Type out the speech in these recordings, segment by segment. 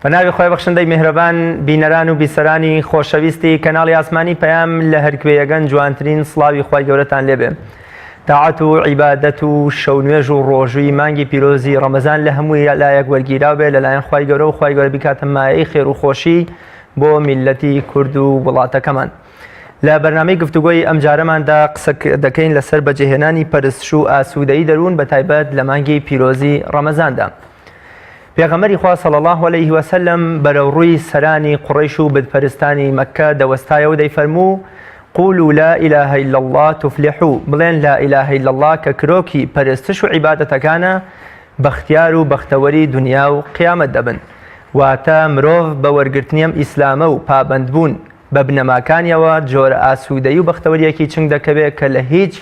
بە ناوی خۆی بەخشندەی میهرەبان بینەران و بیسەرانی خۆشەویستی کەناڵی ئاسمانی پەیام لە هەرکوێیەگەن جوانترین سڵاوی خوای گەورەتان لێبێ تاعەت و عیبادەت و شەو نوێژ و ڕۆژووی مانگی پیرۆزی ڕەمەزان لە هەمووی لایەک وەرگیراو بێ لەلایەن خوای گەورە و خوای گەورە بیکاتە مایەی خێر و خۆشی بۆ میللەتی کورد و وڵاتەکەمان. لە بەرنامەی گفتوگۆی ئەمجارەماندا قسە دەکەین لەسەر بەجێهێنانی پەرستش و ئاسوودەیی دەروون بە تایبەت لە مانگی پیرۆزی ڕەمەزاندا. پێغەمبەری خوا صلی اللە علیه وسلم بەرەو ڕووی سەرانی قوڕەیش و بتپەرستانی مەککە دەوەستایەوە دەیفەرموو، قولوا لا اله الا اللە تفلحوا، بڵێن لا اله الا اللە کە کرۆکی پەرستش و عیبادەتەکانە بەختیار و بەختەوەری دونیا و قیامەت دەبن. واتە مرۆڤ بە وەرگرتنی ئەم ئیسلامە و پابەندبوون بە بنەماکانیەوە جۆرە ئاسوودەیی و بەختەوەریەکی چنگ دەکەوێ کە لە هیچ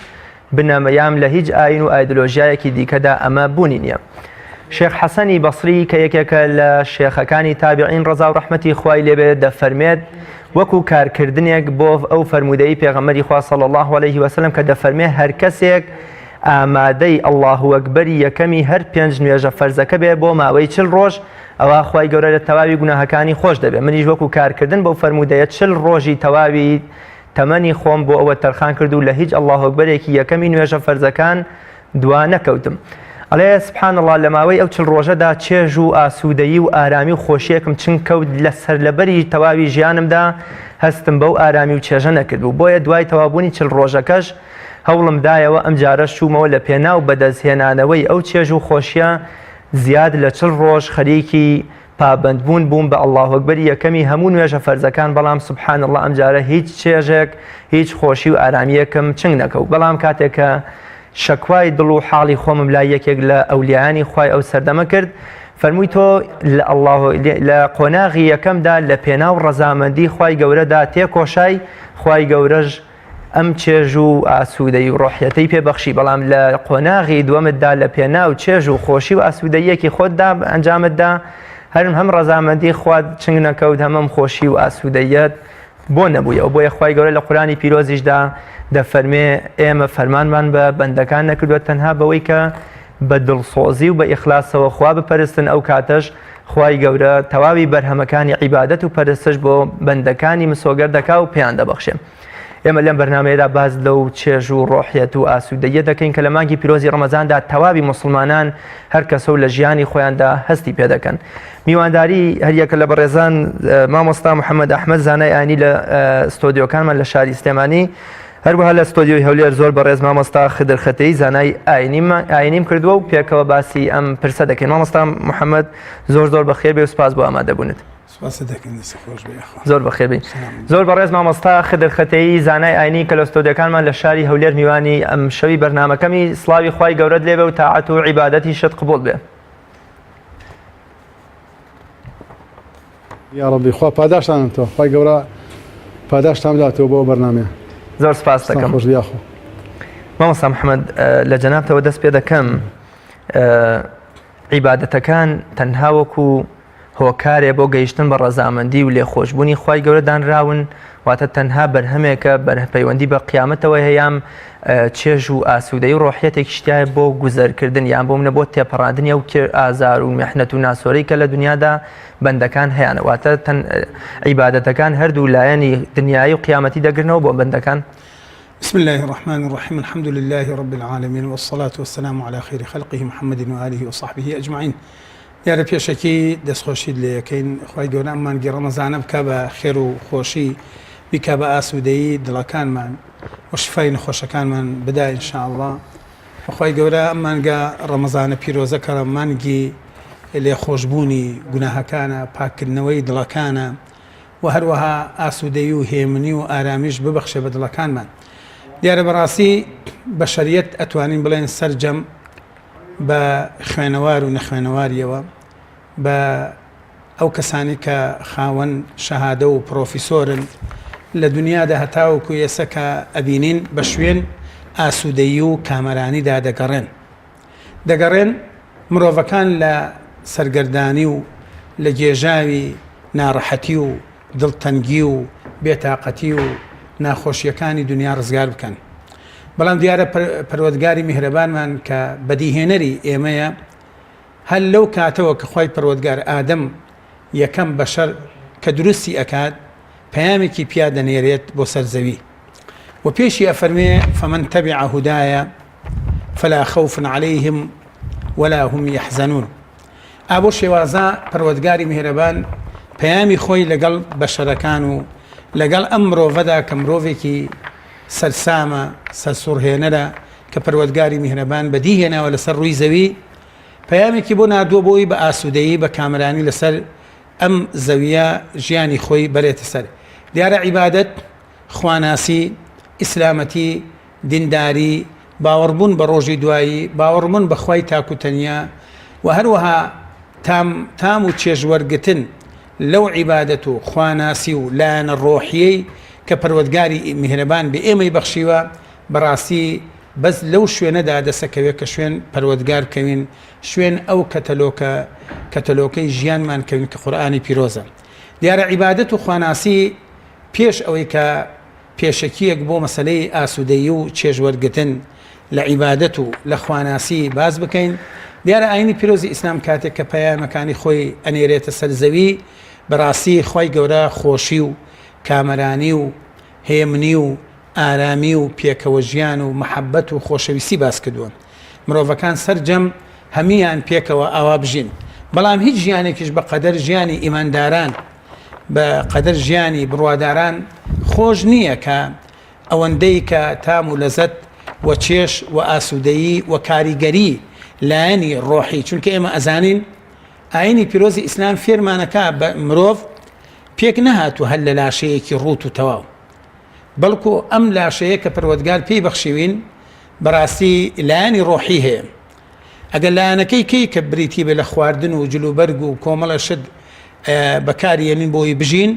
بنەما یان لە هیچ ئایین و ئایدۆلۆژیایەکی دیکەدا ئەمە بوونی نییە. شێخ حەسەنی بەسری کە یەکێکە لە شێخەکانی تابعین ڕەزا و ڕەحمەتی خوای لێبێ دەفەرمێت وەکو کارکردنێک بۆ ئەو فەرموودەی پێغەمبەری خوا صلی الله علیه وسلم کە دەفەرمێ هەر کەسێک ئامادەی اللە اکبری یەکەمی هەر پێنج نوێژە فەرزەکە بێ بۆ ماوەی چل ڕۆژ ئەوا خوای گەورە لە تەواوی گوناهەکانی خۆش دەبێ منیش وەکو کارکردن بەو فەرموودەیە چل ڕۆژی تەواوی تەمەنی خۆم بۆ ئەوە تەرخان کرد و لە هیچ اللە اکبرێکی یەکەمی نوێژە فەرزەکان دوا نەکەوتم. ئەڵێ سبحان اللە لە ماوەی ئەو چل ڕۆژەدا چێژ و ئاسوودەیی و ئارامی و خۆشیەکم چنگ کەوت لە سەرلەبەری تەواوی ژیانمدا هەستم بەو ئارامی و چێژە نەکردبوو بۆیە دوای تەواوبوونی چل ڕۆژەکەش هەوڵم دایەوە ئەمجارەش چوومەوە لە پێناو بەدەستهێنانەوەی ئەو چێژ و خۆشیە زیاد لە چل ڕۆژ خەریکی پابەندبوون بووم بە اللە اکبری یەکەمی هەموو نوێژە فەرزەکان بەڵام سبحان اللە ئەمجارە هیچ چێژێک هیچ خۆشی و ئارامیەکم چنگ نەکەوت بەڵام کاتێک کە شەکوای دڵ و حاڵی خۆمم لای یەکێک لە ئەولیایانی خوای ئەو سەردەمە کرد فەرمووی تۆ لە اللە لە قۆناغی یەکەمدا لە پێناو ڕەزامەندی خوای گەورەدا تێکۆشای خوای گەورەش ئەم چێژ و ئاسوودەیی و ڕۆحیەتەی پێ بەخشی، بەڵام لە قۆناغی دووەمتدا لە پێناو چێژ و خۆشی و ئاسوودەییەکی خۆتدا ئەنجامتدا، هەر هەم ڕەزامەندی خوات چنگ نەکەوت هەم ئەم خۆشی و ئاسوودەییەت بۆ نەبوویەوە. بۆیە خوای گەورە لە قورئانی پیرۆزیشدا دەفەرمێ ئێمە فەرمانمان بە بەندەکان نەکردووە تەنها بەوەی کە بە دڵسۆزی و بە ئیخلاسەوە خوا بپەرستن ئەو کاتەش خوای گەورە تەواوی بەرهەمەکانی عیبادەت و پەرستش بۆ بەندەکانی مسۆگەر دەکا و پێیان دەبەخشێ. ئێمە لەم بەرنامەیەدا باس لەو چێژ و ڕۆحیەت و ئاسوودەییە دەکەین کە لە مانگی پیرۆزی ڕەمەزاندا تەواوی موسڵمانان هەر کەسە و لە ژیانی خۆیاندا هەستی پێ دەکەن. میوانداری هەریەکە لە بەڕێزان مامۆستا محەممەد ئەحمەد زانای ئاینی لە ستۆدیۆکانمان لە شاری سلێمانی هەروەها لە ستۆدیۆی هەولێر زۆر بەڕێز مامۆستا خدر خەتەی زانای ئاینیم کردووە و پێکەوە باسی ئەم پرسە دەکەین مامۆستا محەممەد زۆر زۆر بەخێر بێ و سپاس بۆ ئامادەبوونت. سپاست دەکەین دەست خۆش بێ یاخوا. زۆر بەخێر بێی. زۆر بەڕێز مامۆستا خدر خەتەیی زانای ئاینی کە لە ستۆدیۆکانمان لە شاری هەولێر میوانی ئەم شەوی بەرنامەکەمی سڵاوی خوای گەورەت لێبێ و تاعەت و عیبادەتیشت قبوڵ بێ. یاڕەبی خوا پاداشتان تۆ خوای گەورە پاداشتان بداتەوە بۆ بەرنامەیە. زۆر سپاس دەکەم. خۆش یاخۆ. مامۆستا محەممەد لە جەنابتەوە دەست پێ دەکەم عیبادەتەکان تەنها وەکو هۆکارێ بۆ گەیشتن بە ڕەزامەندی و لێخۆشبوونی خوای گەورە دانراون، واتە تەنها بەرهەمێکە بەر پەیوەندی بە قیامەتەوە هەیە یان چێژ و ئاسوودەیی و ڕۆحیەتێکیش تیایە بۆ گوزەرکردن یان بۆ منە بۆ تێپەڕاندنی ئەو ئازار و میحنەت و ناسۆرەی کە لە دنیادا بەندەکان هەیانە واتە تەن عیبادەتەکان هەردوو لایەنی دنیایی و قیامەتی دەگرنەوە بۆ بەندەکان. بسم اللە الرحمن الرحیم الحمد للە رب العالمین والصلاة والسلام علی خیر خلقه محمد وآله وصحبه اجمعین دیارە پێشەکی دەستخۆشیت لێ ئەکەین خوای گەورە ئەم مانگی ڕەمەزانە بکا بە خێر و خۆشی بیکا بە ئاسوودەیی دڵەکانمان و شفای نەخۆشەکانمان بدا ان شاء اللە و خوای گەورە ئەم مانگە ڕەمەزانە پیرۆزە کە مانگی لێخۆشبوونی گوناهەکانە پاککردنەوەی دڵەکانە و هەروەها ئاسوودەیی و هێمنی و ئارامیش ببەخشێ بە دڵەکانمان دیارە بەڕاستی بەشەریەت ئەتوانین بڵێن سەرجەم بە خوێنەوار و نەخوێنەواریەوە، بە ئەو کەسانەی کە خاوەن شەهادە و پڕۆفیسۆرن لە دونیادا هەتاوەکو ئێستا کە ئەبینین بە شوێن ئاسوودەیی و کامەرانیدا دەگەڕێن. دەگەڕێن مرۆڤەکان لە سەرگەردانی و لە گێژاوی ناڕەحەتی و دڵتەنگی و بێتاقەتی و ناخۆشییەکانی دونیا ڕزگار بکەن. بەڵام دیارە پەروەردگاری میهرەبانمان کە بەدیهێنەری ئێمەیە، هەر لەو کاتەوە کە خوای پەروەردگار ئادەم یەکەم بەشەر کە دروستی ئەکات پەیامێکی پیا دەنێرێت بۆ سەر زەوی و پێشی ئەفەرمێ فمن تبع هدایا فلا خوف علیهم ولا هم یحزنون. ئا بۆ شێوازە پەروەردگاری میهرەبان پەیامی خۆی لەگەڵ بەشەرەکان و لەگەڵ ئەم مرۆڤەدا کە مرۆڤێکی سەرسامە، سەرسوڕهێنەرە کە پەروەردگاری میهرەبان بەدی هێناوە لەسەر ڕووی زەوی، پەیامێکی بۆ ناردووە بۆی بە ئاسوودەیی بە کامەرانی لەسەر ئەم زەویە ژیانی خۆی بەرێتە سەر. دیارە عیبادەت، خواناسی، ئیسلامەتی، دینداری، باوەڕبوون بە ڕۆژی دوایی، باوەڕبوون بە خوای تاک و تەنیا و هەروەها تام تام و چێژ وەرگتن لەو عیبادەت و خواناسی و لایەنە ڕۆحیەی کە پەروەردگاری میهرەبان بە ئێمەی بەخشیوە بەڕاستی بەس لەو شوێنەدا دەسەکەوێ کە شوێن پەروەردگار بکەوین شوێن ئەو کەتەلۆکە کەتەلۆکەی ژیانمان کەوین کە قورئانی پیرۆزە دیارە عیبادەت و خواناسی پێش ئەوەی کە پێشەکییەک بۆ مەسەلەی ئاسوودەیی و چێژوەرگرتن لە عیبادەت و لە خواناسی باس بکەین، دیارە ئاینی پیرۆزی ئیسلام کاتێک کە پەیامەکانی خۆی ئەنێرێتە سەر زەوی بەڕاستی خوای گەورە خۆشی و کامەرانی و هێمنی و ئارامی و پێکەوە ژیان و مەحەبەت و خۆشەویستی باس کردووە مرۆڤەکان سەرجەم هەمیان پێکەوە ئاوا بژین بەڵام هیچ ژیانێکیش بە قەدەر ژیانی ئیمانداران بە قەدەر ژیانی بڕواداران خۆش نییە کە ئەوەندەی کە تام و لەزەت و چێژ و ئاسوودەیی و کاریگەری لایەنی ڕۆحی چونکە ئێمە ئەزانین ئاینی پیرۆزی ئیسلام فێرمانەکە بە مرۆڤ پێک نەهاتوو هەر لە لاشەیەکی ڕووت و تەواو بەڵکو ئەم لاشەیە کە پەروەردگار پێی بەخشیوین بەڕاستی لایەنی ڕۆحی هەیە ئەگەر لایەنەکەی کەی کە بریتی بێ لە خواردن و جلوبەرگ و کۆمەڵە شت بەکاری یەنین بۆی بژین،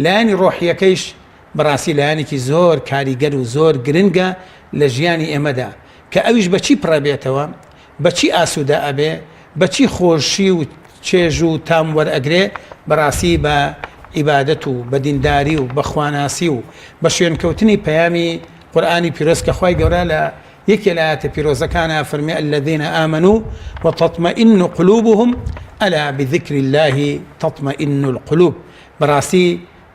لایەنی ڕۆحیەکەیش بەڕاستی لایەنێکی زۆر کاریگەر و زۆر گرنگە لە ژیانی ئێمەدا کە ئەویش بەچی پڕەبێتەوە، بەچی ئاسوودە ئەبێ، بەچی خۆشی و چێژ و تام وەرئەگرێ، بەڕاستی بە عیبادەت و بە دینداری و بە خواناسی و بە شوێنکەوتنی پەیامی قورئانی پیرۆز کە خوای گەورە لە یەکێ لە ئایەتە پیرۆزەکانا فەرمی الذین آمنوا وتطمئن قلوبهم الا بذکر اللە تطمئن القلوب بەڕاستی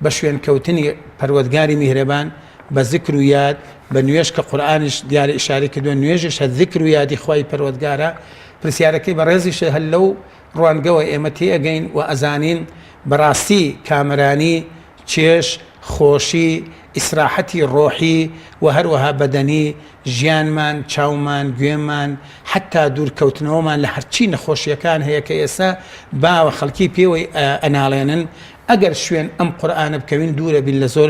بە شوێن کەوتنی پەروەردگاری میهرەبان بە زکر و یاد بە نوێژ کە قورئانیش دیارە ئیشارەی کردووە نوێژیش هەر ذکر و یادی خوای پەروەردگارە پرسیارەکەی بەڕێزیش هەر لەو ڕوانگەوە ئێمە تێئەگەین و ئەزانین بەڕاستی کامەرانی چێژ، خۆشی، ئیسراحەتی ڕۆحی و هەروەها بەدەنی، ژیانمان، چاومان، گوێمان، حەتتا دوورکەوتنەوەمان لە هەرچی نەخۆشییەکان هەیە کە ئێستا باوە خەڵکی پێوەی ئەناڵێنن، ئەگەر شوێن ئەم قورئانە بکەوین دوورەبین لە زۆر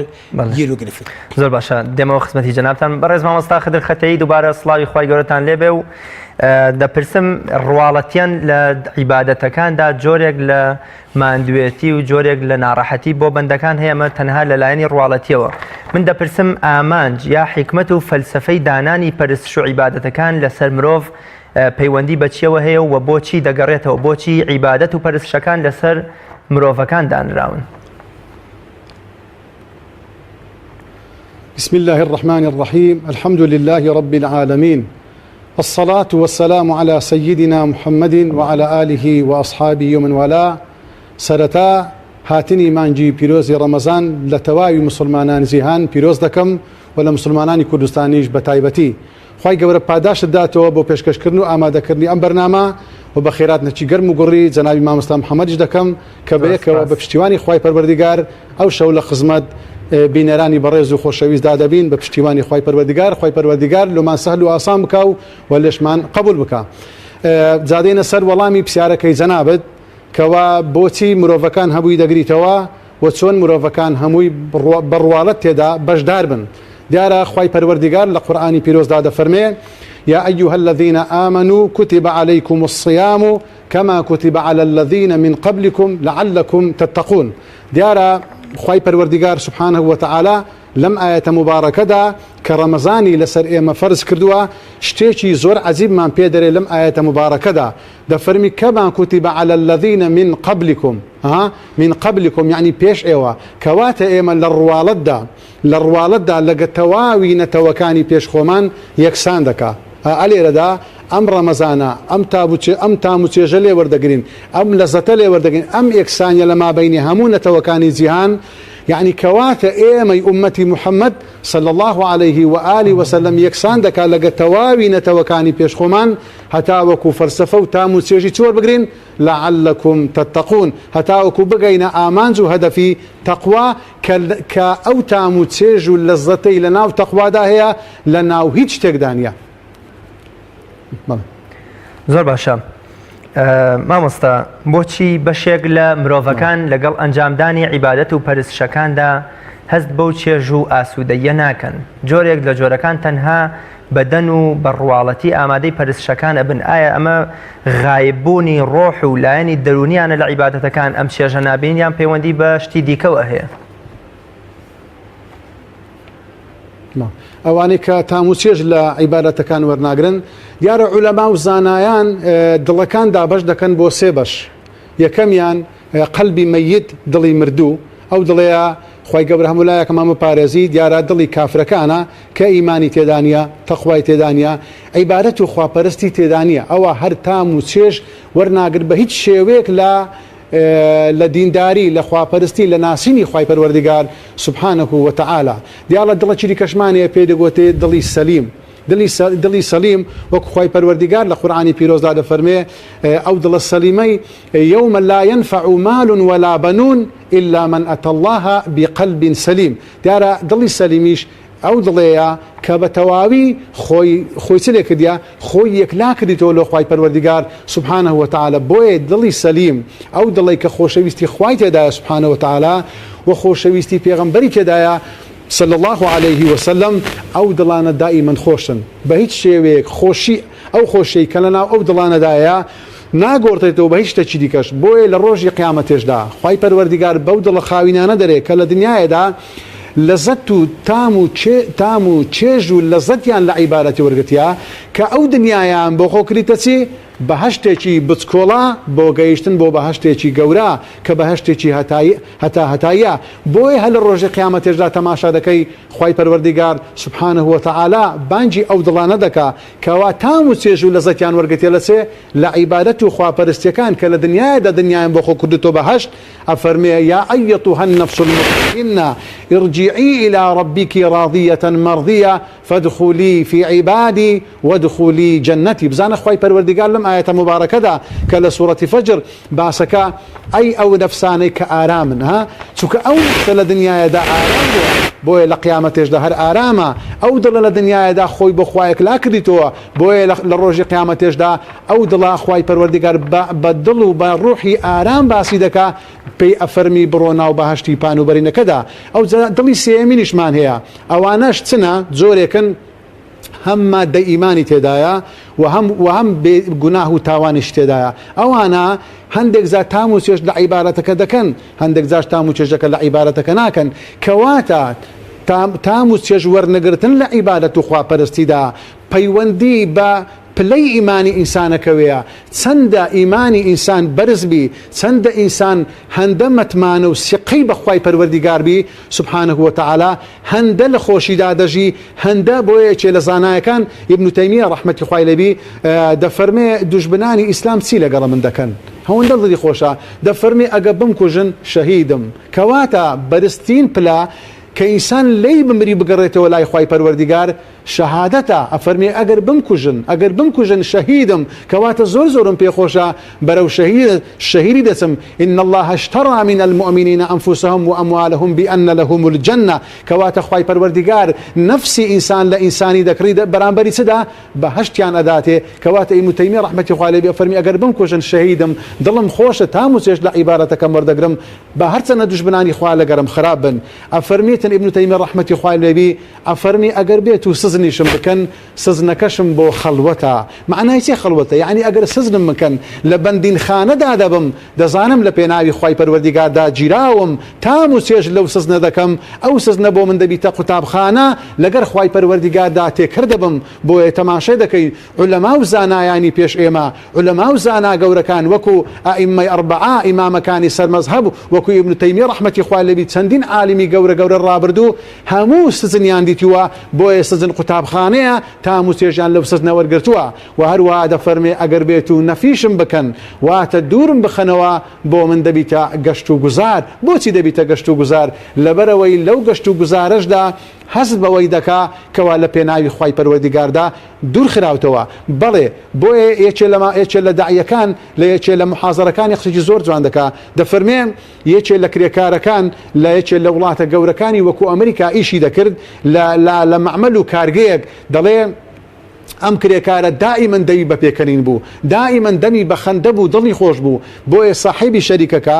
گیر و گرفت. زۆر باشە دێمەوە خزمەتی جەنابتان بەڕێز مامۆستا خدر خەتەیی دووبارە سڵاوی خوای گەورەتان لێبێ و دەپرسم ڕواڵەتیان لە عیبادەتەکاندا جۆرێک لە ماندوێتی و جۆرێک لە ناڕەحەتی بۆ بەندەکان هەیە ئەمە تەنها لە لایەنی ڕواڵەتیەوە من دەپرسم ئامانج یا حیکمەت و فەلسەفەی دانانی پەرستش و عیبادەتەکان لەسەر مرۆڤ پەیوەندی بە چیەوە هەیە و بۆچی دەگەڕێتەوە بۆچی عیبادەت و پەرستشەکان لەسەر مرۆڤەکان دانراون؟ بسم الله الرحمن الرحیم الحمد لله رب العالمین الصلاة والسلام علی سیدنا محمد وعلی آله وأصحابه ومن والاه سەرەتا هاتنی مانگی پیرۆزی ڕەمەزان لە تەواوی موسڵمانان جیهان پیرۆز دەکەم و لە موسڵمانانی کوردستانیش بە تایبەتی خوای گەورە پاداشتت داتەوە بۆ پێشکەشکردن و ئامادەکردنی ئەم بەرنامە و بەخێراتنەکی گەرم و گوڕی جەنابی مامۆستا محەمەدیش دەکەم کە بەیەکەوە بە پشتیوانی خوای پەروەردیگار ئەو شەو لە خزمەت بینەرانی بەڕێز و خۆشەویستدا دەبین بە پشتیوانی خوای پەروەردگار خوای پەروەردگار لۆمان سەهل و ئاسان بکا و و لێشمان قبول بکا جا دێینە سەر وەڵامی پرسیارەکەی جەنابت کەوا بۆچی مرۆڤەکان هەمووی دەگریتەوە و چۆن مرۆڤەکان هەمووی بە ڕواڵەت تێدا بەشدار بن دیارە خوای پەروەردگار لە قورئانی پیرۆزدا دەفەرمێ یا ایها الذین آمنوا کتب علیکم الصیام کما کتب علی الذین من قبلکم لعلکم تتقون دیارە خوای پەروەردگار سبحانه وتعالی لەم ئایەتە موبارەکەدا کە ڕەمەزانی لەسەر ئێمە فەرز کردووە شتێکی زۆر عەجیبمان پێ دەرێ لەم ئایەتە موبارەکەدا دەفەرمی کما کتب علی الذین من قبلکم ها من قبلکم یعنی پێش ئێوە کەواتە ئێمە لە ڕواڵەتدا لە ڕواڵەتدا لەگە تەواوی نەتەوەکانی پێش خۆمان یەکسان دەکا. ئا لێرەدا ئەم ڕەمەزانە ئەم ئەم تام و چێژە لێ وەردەگرین، ئەم لەزەتە لێ وەردەگرین، ئەم یەکسانیە لە مابەینی هەموو نەتەوەکانی جیهان، یەعنی کەواتە ئێمەی ئوممەتی محمد صلی اللە علیه و آله و سلم یەکسان دەکات لەگە تەواوی نەتەوەکانی پێش خۆمان هەتاوەکو فەلسەفە و تام و چێژی چ وەربگرین؟ لعلکم تتقون هەتاوەکو بگەینە ئامانج و هەدەفی تەقوا کە کە ئەو تام و چێژ و لەزەتەی لە ناو تەقوادا هەیە لە ناو هیچ شتێکدا نییە. بەڵێ. زۆر باشە مامۆستا بۆچی بەشێک لە مرۆڤەکان لەگەڵ ئەنجامدانی عیبادەت و پەرستشەکاندا هەست بەو چێژ و ئاسوودەیە ناکەن جۆرێک لە جۆرەکان تەنها بەدەن و بە ڕواڵەتی ئامادەی پەرستشەکان ئەبن ئایا ئەمە غایب بوونی ڕۆح و لایەنی دەروونیانە لە عیبادەتەکان ئەم چێژە نابین یان پەیوەندی بە شتی دیکەوە هەیە؟ ئەوانەی کە تام و چێژ لە عیبادەتەکان وەرناگرن دیارە عولەما و زانایان دڵەکان دابەش دەکەن بۆ سێ بەش یەکەمیان قەلبی مەیت دڵی مردوو ئەو دڵەیە خوای گەورە هەموو لایەکمان بپارێزی دیارە دڵی کافرەکانە کە ئیمانی تێدا نییە تەقوای تێدا نییە عیبادەت و خواپەرستی تێدا نییە ئەوە هەر تام و چێژ وەرناگر بە هیچ شێوەیەک لە لە دینداری لە خواپەرستی لە ناسینی خوای پەروەردگار سبحانه وتعالی دیاڵە دڵەکی دیکەشمان هەیە پێی دەگۆتێ دڵی سەلیم دڵی دڵی سەلیم وەک خوای پەروەردگار لە قورئانی پیرۆزدا دەفەرمێ ئەو دڵە سەلیمەی یوم لا ينفع مال ولا بنون إلا من أتى الله بقلب سليم دیارە دڵی سەلیمیش ئەو دڵەیە کە بە تەواوی خۆی خۆی چ لێ کردیە خۆی یەکلا کردیتەوە لۆ خوای پەروەردگار سبحانە وتعالی بۆیە دڵی سەلیم ئەو دڵەی کە خۆشەویستی خوای تێدایە سبحانە وتعالی و خۆشەویستی پێغەمبەری تێدایە صلی اللە علیه وسلم ئەو دڵانە دائیمەن خۆشن بە هیچ شێوەیەک خۆشی ئەو خۆشیەی کە لەناو ئەو دڵانەدایە ناگۆڕدرێتەوە بە هیچ شتێکی دیکەش بۆیە لە ڕۆژی قیامەتێشدا خوای پەروەردگار بەو دڵە خاوینانە دەرێ کە لە دنیایەدا لەزەت و تام و تام و چێژ و لەزەتیان لە عیبادەتی وەرگرتیە کە ئەو دنیایان بۆ خۆ کریتە چی؟ بەهەشتێکی بچکۆڵە بۆ گەیشتن بۆ بەهەشتێکی گەورە کە بەهەشتێکی هەتایی هەتا هەتاییە بۆیە هەر لە ڕۆژی قیامەتێشدا تەماشا دەکەی خوای پەروەردیگار سبحانە وتعالی بانگی ئەو دڵانە دەکا کەوا تام و چێژ و لەزەتیان وەرگرتیە لە چێ؟ لە عیبادەت و خواپەرستیەکان کە لە دنیایەدا دنیایان بۆ خۆ کردوتۆ بەهەشت ئەفەرمێ، یا ایتها النفس المطمئنە ارجعی الی ربک راضیە مرضیە فادخلی فی عبادی وادخلی جنتی بزانە خوای پەروەردگار لەم ئایەتە موبارەکەدا کە لە سورەتی فجر باسەکە ئەی ئەو نەفسانەی کە ئارامن ها چونکە ئەو نەفسە لە دنیایەدا ئارام بووە بۆیە لە قیامەتێشدا هەر ئارامە ئەو دڵە لە دنیایەدا خۆی بۆ خوا یەکلا کردیتەوە بۆیە لە ڕۆژی قیامەتێشدا ئەو دڵە خوای پەروەردگار بە بە دڵ و بە ڕوحی ئارام باسی دەکا پێی ئەفەرمی بڕۆ ناو بەهەشتی پان و بەرینەکەدا ئەوجا دڵی سێیەمینیشمان هەیە ئەوانەش چنە جۆرێکن هەم ماددە ئیمانی تێدایە و هەم و هەم بێ گوناه و تاوانیش تێدایە ئەوانە هەندێک جار تام و چێژ لە عیبارەتەکە دەکەن هەندێک جاش تام و چێژەکە لە عیبارەتەکە ناکەن کەواتە تام تام و چێژ وەرنەگرتن لە عیبادەت و خواپەرستیدا پەیوەندی بە پلەی ئیمانی ئینسانەکەوەیە، چەندە ئیمانی ئینسان بەرز بی، چەندە ئینسان هەندە متمانە و سیقەی بە خوای پەروەردیگار بی سبحانە وتعالی هەندە لە خۆشیدا دەژی هەندە بۆیە یەکێ لە زانایەکان ابن تیمیە ڕەحمەتی خوای لێ بی دەفەرمێ دوژمنانی ئیسلام چی لەگەڵ من دەکەن هەوەندە دڵی خۆشە دەفەرمێ ئەگە بمکوژن شەهیدم کەواتە بەرزترین پلە کە ئینسان لێی بمری بگەڕێتەوە لای خوای پەروەردیگار شەهادەتە، ئەفەرمێ ئەگەر بمکوژن، ئەگەر بمکوژن شەهیدم، کەواتە زۆر زۆرم پێ خۆشە بەرەو شەهید شەهیدی دەچم، ان اللە اشتری من المومنین انفسهم واموالهم بان لهم الجنە، کەواتە خوای پەروەردیگار نەفسی ئینسان لە ئینسانی دەکڕی بەرامبەری چدا؟ بەهەشتیان ئەداتێ، کەواتە ئیبن تەیمیە ڕەحمەتی خوای لێ بێ ئەفەرمی ئەگەر بمکوژن شەهیدم، دڵم خۆشە تام و چێژ لە عیبادەتەکەم وەردەگرم، با هەرچەنە دوژمنانی خوا لەگەرم خراپ بن، ئەفەرمیتن ئیبن تەیمیە ڕەحمەتی خوای لێ بی، ئەفەرمی ئەگەر بێت و سزنیشم بکەن سزنەکەشم بۆ خەڵوەتە مەعنای چیە خەڵوەتە یەعنی ئەگەر سزنم بکەن لە بەندینخانەدا دەبم دەزانم لە پێناوی خوای پەروەردیگاردا گیراوم تام و چێژ لەو سزنە دەکەم ئەو سزنە بۆ من دەبیتە قوتابخانە لەگەر خوای پەروەردیگاردا تێکەر دەبم بۆیە تەماشای دەکەی عولەما و زانایانی پێش ئێمە عولەما و زانا گەورەکان وەکو ئەئیمەی ئەربەعە ئیمامەکانی سەر مەزهەب وەکو ئیبن تەیمیە ڕەحمەتی خوای لێ بی چەندین عالمی گەورە گەورە ڕا. ڕابردوو هەموو سجنیان دیتووە، بۆیە سجن قوتابخانەیە تام و چێژیان لەو سجنە وەرگرتووە، وە هەروەها دەفەرمێ ئەگەر بێت و نەفیشم بکەن واتە دوورم بخەنەوە بۆ من دەبیتە گەشت و گوزار، بۆچی دەبیتە گەشت و گوزار؟ لەبەرئەوەی لەو گەشت و گوزارەشدا هەست بەوەی دەکا کەوا لە پێناوی خوای پەروەردیگاردا دوور خراوتەوە، بەڵێ بۆیە یەکێ لە یەکێ لە داعیەکان لە یەکێ لە موحازەرەکانی قسەکی زۆر جوان دەکا دەفەرمێ یەکێ لە کرێکارەکان لە یەکێ لە وڵاتە گەورەکانی وەکو ئەمریکا ئیشی دەکرد لە لە لە مەعمەل و کارگەیەک دەڵێ ئەم کرێکارە دائیمەن دەوی بە پێکەنین بوو دائیمەن دەمی بە خەندە بوو دڵی خۆش بوو بۆیە ساحێبی شەریکەکە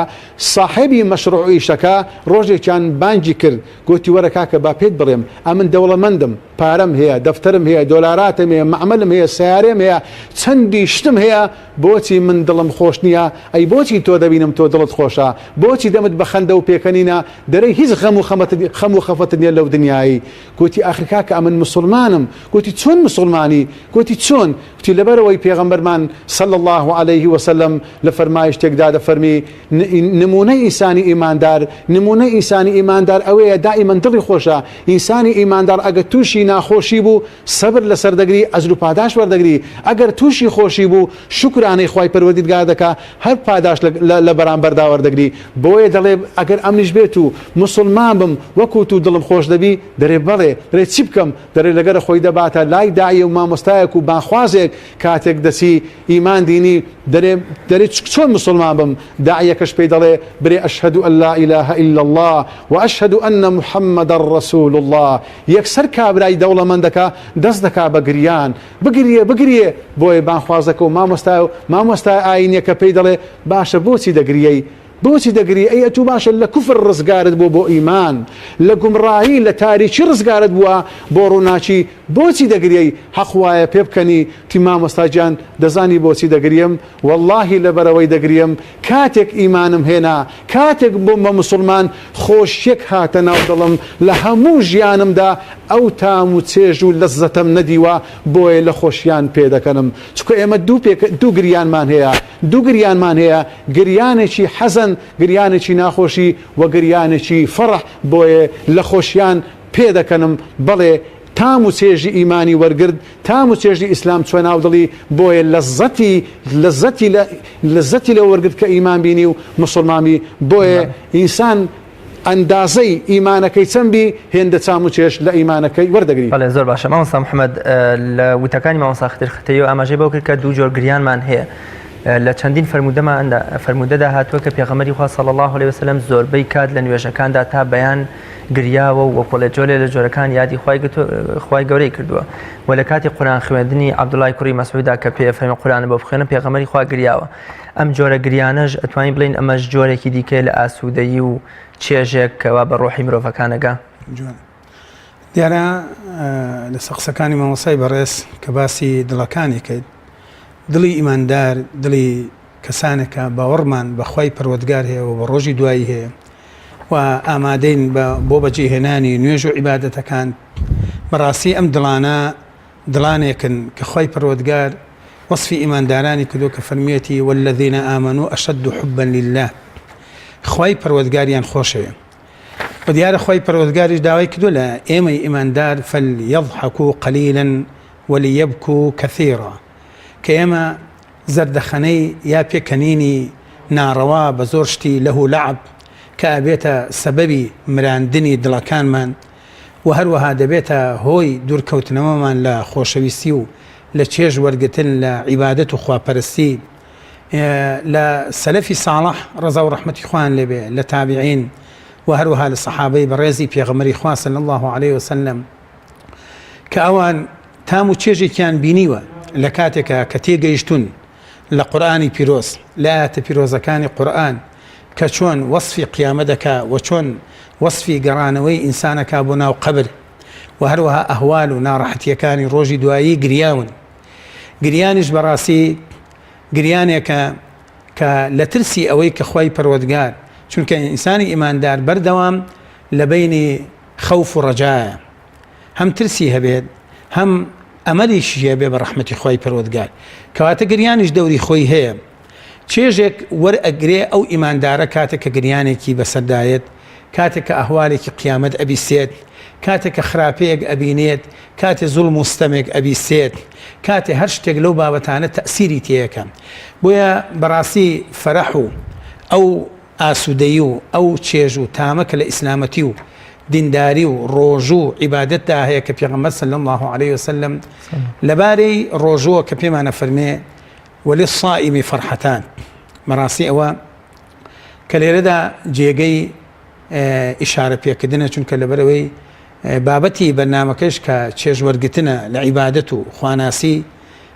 ساحێبی مەشروع ئیشەکە ڕۆژێکیان بانگی کرد گۆتی وەرە کاکە با پێت بڵێم ئەمن دەوڵەمەندم پارەم هەیە دەفتەرم هەیە دۆلاراتم هەیە مەعمەلم هەیە سەیارەم هەیە چەندی شتم هەیە بۆچی من دڵم خۆش نییە ئەی بۆچی تۆ دەبینم تۆ دڵت خۆشە بۆچی دەمت بە خەندە و پێکەنینە دەرێی هیچ غەم و خەمەتت خەم و خەفەتت نییە لەو دنیایی گۆتی ئاخر کاکە ئەمن مسوڵمانم گۆتی چۆن مسوڵمانی گۆتی چۆن گوتی لەبەرئەوەی پێغەمبەرمان صلی اللە علیه وسلم لە فەرمایشتێکدا دەفەرمی نمونەی ئینسانی ئیماندار نمونەی ئینسانی ئیماندار ئەوەیە دائیمەن دڵی خۆشە ئینسانی ئیماندار ئەگەر تووشی ناخۆشی بوو سەبر لەسەر دەگری ئەجر و پاداش وەردەگری ئەگەر تووشی خۆشی بوو شوکرانەی خوای پەروەردیدگار دەکا هەر پاداش لە بەرامبەردا وەردەگری بۆیە دەڵێ ئەگەر ئەمنیش بێت و موسڵمان بم وەکو تو دڵم خۆش دەبی دەرێ بەڵێ دەرێ چی بکەم دەرێ لەگەرە خۆی دەباتە لای داعیە و مامۆستایەک و بانخوازێک کاتێک دەچی ئیمان دینی دەرێ دەرێ چۆن موسڵمان بم داعیەکەش پێی دەڵێ برێ ئەشهەدو ئەن لا ئیلاهە الا اللە و ئەشهەدو ئەنە محمدا رسول اللە یەکسەر کابرای دەوڵەمەندەکە دەست دەکا بە گریان بگریێ بگریێ بۆیە بانخوازەکە و مامۆستا و مامۆستا ئاینیەکە پێی دەڵێ باشە بۆچی دەگریەی بۆچی دەگری ئەی ئەتوو باشە لە کوفر ڕزگارت بووە بۆ ئیمان لە گومڕایی لە تاریکی ڕزگارت بووە بۆ ڕووناکی بۆچی دەگریەی حەق وایە پێبکەنی تی مامۆستا گیان دەزانی بۆچی دەگریم وەڵاهی لەبەرئەوەی دەگریم کاتێک ئیمانم هێنا کاتێک بووم بە موسڵمان خۆشیەک هاتە ناو دڵم لە هەموو ژیانمدا ئەو تام و چێژ و لەززەتەم نەدیوە بۆیە لە خۆشیان پێدەکەنم چونکە ئێمە دوو پێک دوو گریانمان هەیە دوو گریانمان هەیە گریانێکی حەزەن گریانێکی ناخۆشی وە گریانێکی فەڕح بۆیە لە خۆشیان پێدەکەنم بەڵێ تام و چێژی ئیمانی وەرگرت تام و چێژی ئیسلام چوە ناو دڵی بۆیە لەززەتی لەززەتی لە لەززەتی لەوە وەرگرت کە ئیمان بینی و موسڵمان بی بۆیە ئینسان ئەندازەی ئیمانەکەی چەند بی هێندە چام و چێژ لە ئیمانەکەی وەردەگری. بەڵێ زۆر باشە مامۆستا محمد لە وتەکانی مامۆستا خدر ختەیی ئاماژەی بەوە کرد کە دوو جۆر گریانمان هەیە لە چەندین فەرموودەماندا فەرموودەدا هاتووە کە پێغەمبەری خوا صلی الله علیه وسلم زۆربەی کات لە نوێژەکاندا تا بەیان گریاوە و وەکۆڵێ جۆلێ لە جۆرەکان یادی خوای خوای گەورەی کردووە و لە کاتی قورآن خوێندنی عەبدوڵای کوڕی مەسعودا کە پێ فەرمی قورآن بۆ بخوێنە پێغەمبەری خوا گریاوە ئەم جۆرە گریانەش ئەتوانین بڵێین ئەمەش جۆرێکی دیکەیە لە ئاسوودەیی و چێژێک کەوا بە ڕۆحی مرۆڤەکان ئەگا. جوان دیارە لەسەر قسەکانی مامۆستای بەڕێز کە باسی دڵەکانی کرد دڵی ئیماندار دڵی کەسانێکە باوەڕمان بە خوای پەروەردگار هەیە و بە ڕۆژی دوایی هەیە و ئامادەین بە بۆ بەجێهێنانی نوێژ و عیبادەتەکان بەڕاستی ئەم دڵانە دڵانێکن کە خوای پەروەردگار وەسفی ئیماندارانی کردووە کە فەرموویەتی والذین آمنوا اشد حبا لله خوای پەروەردگاریان خۆشەوێ و دیارە خوای پەروەردگاریش داوای کردووە لە ئێمەی ئیماندار فلیضحکوا قلیلا ولیبکوا کثیرا کە ئێمە زەردەخەنەی یا پێکەنینی ناڕەوا بە زۆر شتی لەهو لەعب کە ئەبێتە سەبەبی مراندنی دڵەکانمان و هەروەها دەبێتە هۆی دوورکەوتنەوەمان لە خۆشەویستی و لە چێژ وەرگرتن لە عیبادەت و خواپەرستی لە سەلەفی ساڵح ڕەزا و ڕەحمەتی خوایان لێ بێ لە تابعین و هەروەها لە سەحابەی بەڕێزی پێغەمبەری خوا صلی اللە علیه وسلم کە ئەوان تام و چێژێکیان بینیوە لە کاتێکا کە تێگەیشتوون لە قورئانی پیرۆز، لە ئایەتە پیرۆزەکانی قورئان کە چۆن وەسفی قیامەت ئەکا و چۆن وەسفی گەڕانەوەی ئینسان ئەکا بۆ ناو قەبر و هەروەها ئەهوال و ناڕەحەتییەکانی ڕۆژی دوایی گریاون. گریانیش بەڕاستی گریانێکە کە لە ترسی ئەوەی کە خوای پەروەردگار چونکە ئینسانی ئیماندار بەردەوام لە بەینی خەوف و ڕەجایە هەم ترسی هەبێت هەم ئەمەلیشی هەبێ بە ڕەحمەتی خوای پەروەردگار کەواتە گریانیش دەوری خۆی هەیە چێژێک وەرئەگرێ ئەو ئیماندارە کاتێک کە گریانێکی بەسەردایەت. کاتێک کە ئەهوالێکی قیامەت ئەبیسێت، کاتێک کە خراپەیەک ئەبینێت، کاتێ زوڵم و ستەمێک ئەبیسێت، کاتێ هەر شتێک لەو بابەتانە تەئسیری تێیەکا. بۆیە بەڕاستی فەرەح و ئەو ئاسوودەیی و ئەو چێژ و تامە کە لە ئیسلامەتی و دینداری و ڕۆژوو و عیبادەتدا هەیە کە پێغەمبەر صلی اللە علیە وسلم لەبارەی ڕۆژووە کە پێمان ئەفەرمێ وللصائم فرحتان بەڕاستی ئەوە کە لێرەدا جێگەی ئیشارە پێکردنە چونکە لەبەرەوەی بابەتی بەرنامەکەش کە چێژ وەرگتنە لە عیبادەت و خواناسی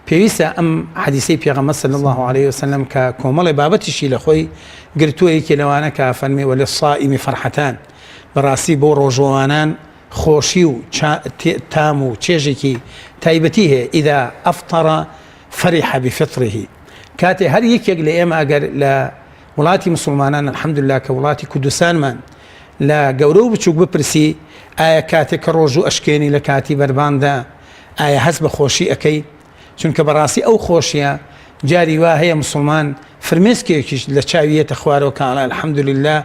پێویستە ئەم حەدیسەی پێغەمبەر صلی اللە علیه وسلم کە کۆمەڵێ بابەتیشی لە خۆی گرتووە یەکێ لەوانە کە فەرمی وللصائم فرحتان بەڕاستی بۆ ڕۆژووانان خۆشی و تام و چێژێکی تایبەتی هەیە اذا افطر فرح بفطره کاتێ هەر یەکێک لە ئێمە ئەگەر لە وڵاتی مسلمانان الحمدلله کە وڵاتی کوردستانمان لە گەورە و بچووک بپرسی ئایا کاتێک کە ڕۆژوو ئەشکێنی لە کاتی بەرباندا ئایا هەست بە خۆشی ئەکەی؟ چونکە بەڕاستی ئەو خۆشیە جاری وا هەیە موسڵمان فرمێسکێکیش لە چاوی یەتە خوارەوە کە ئەڵێ الحمدللە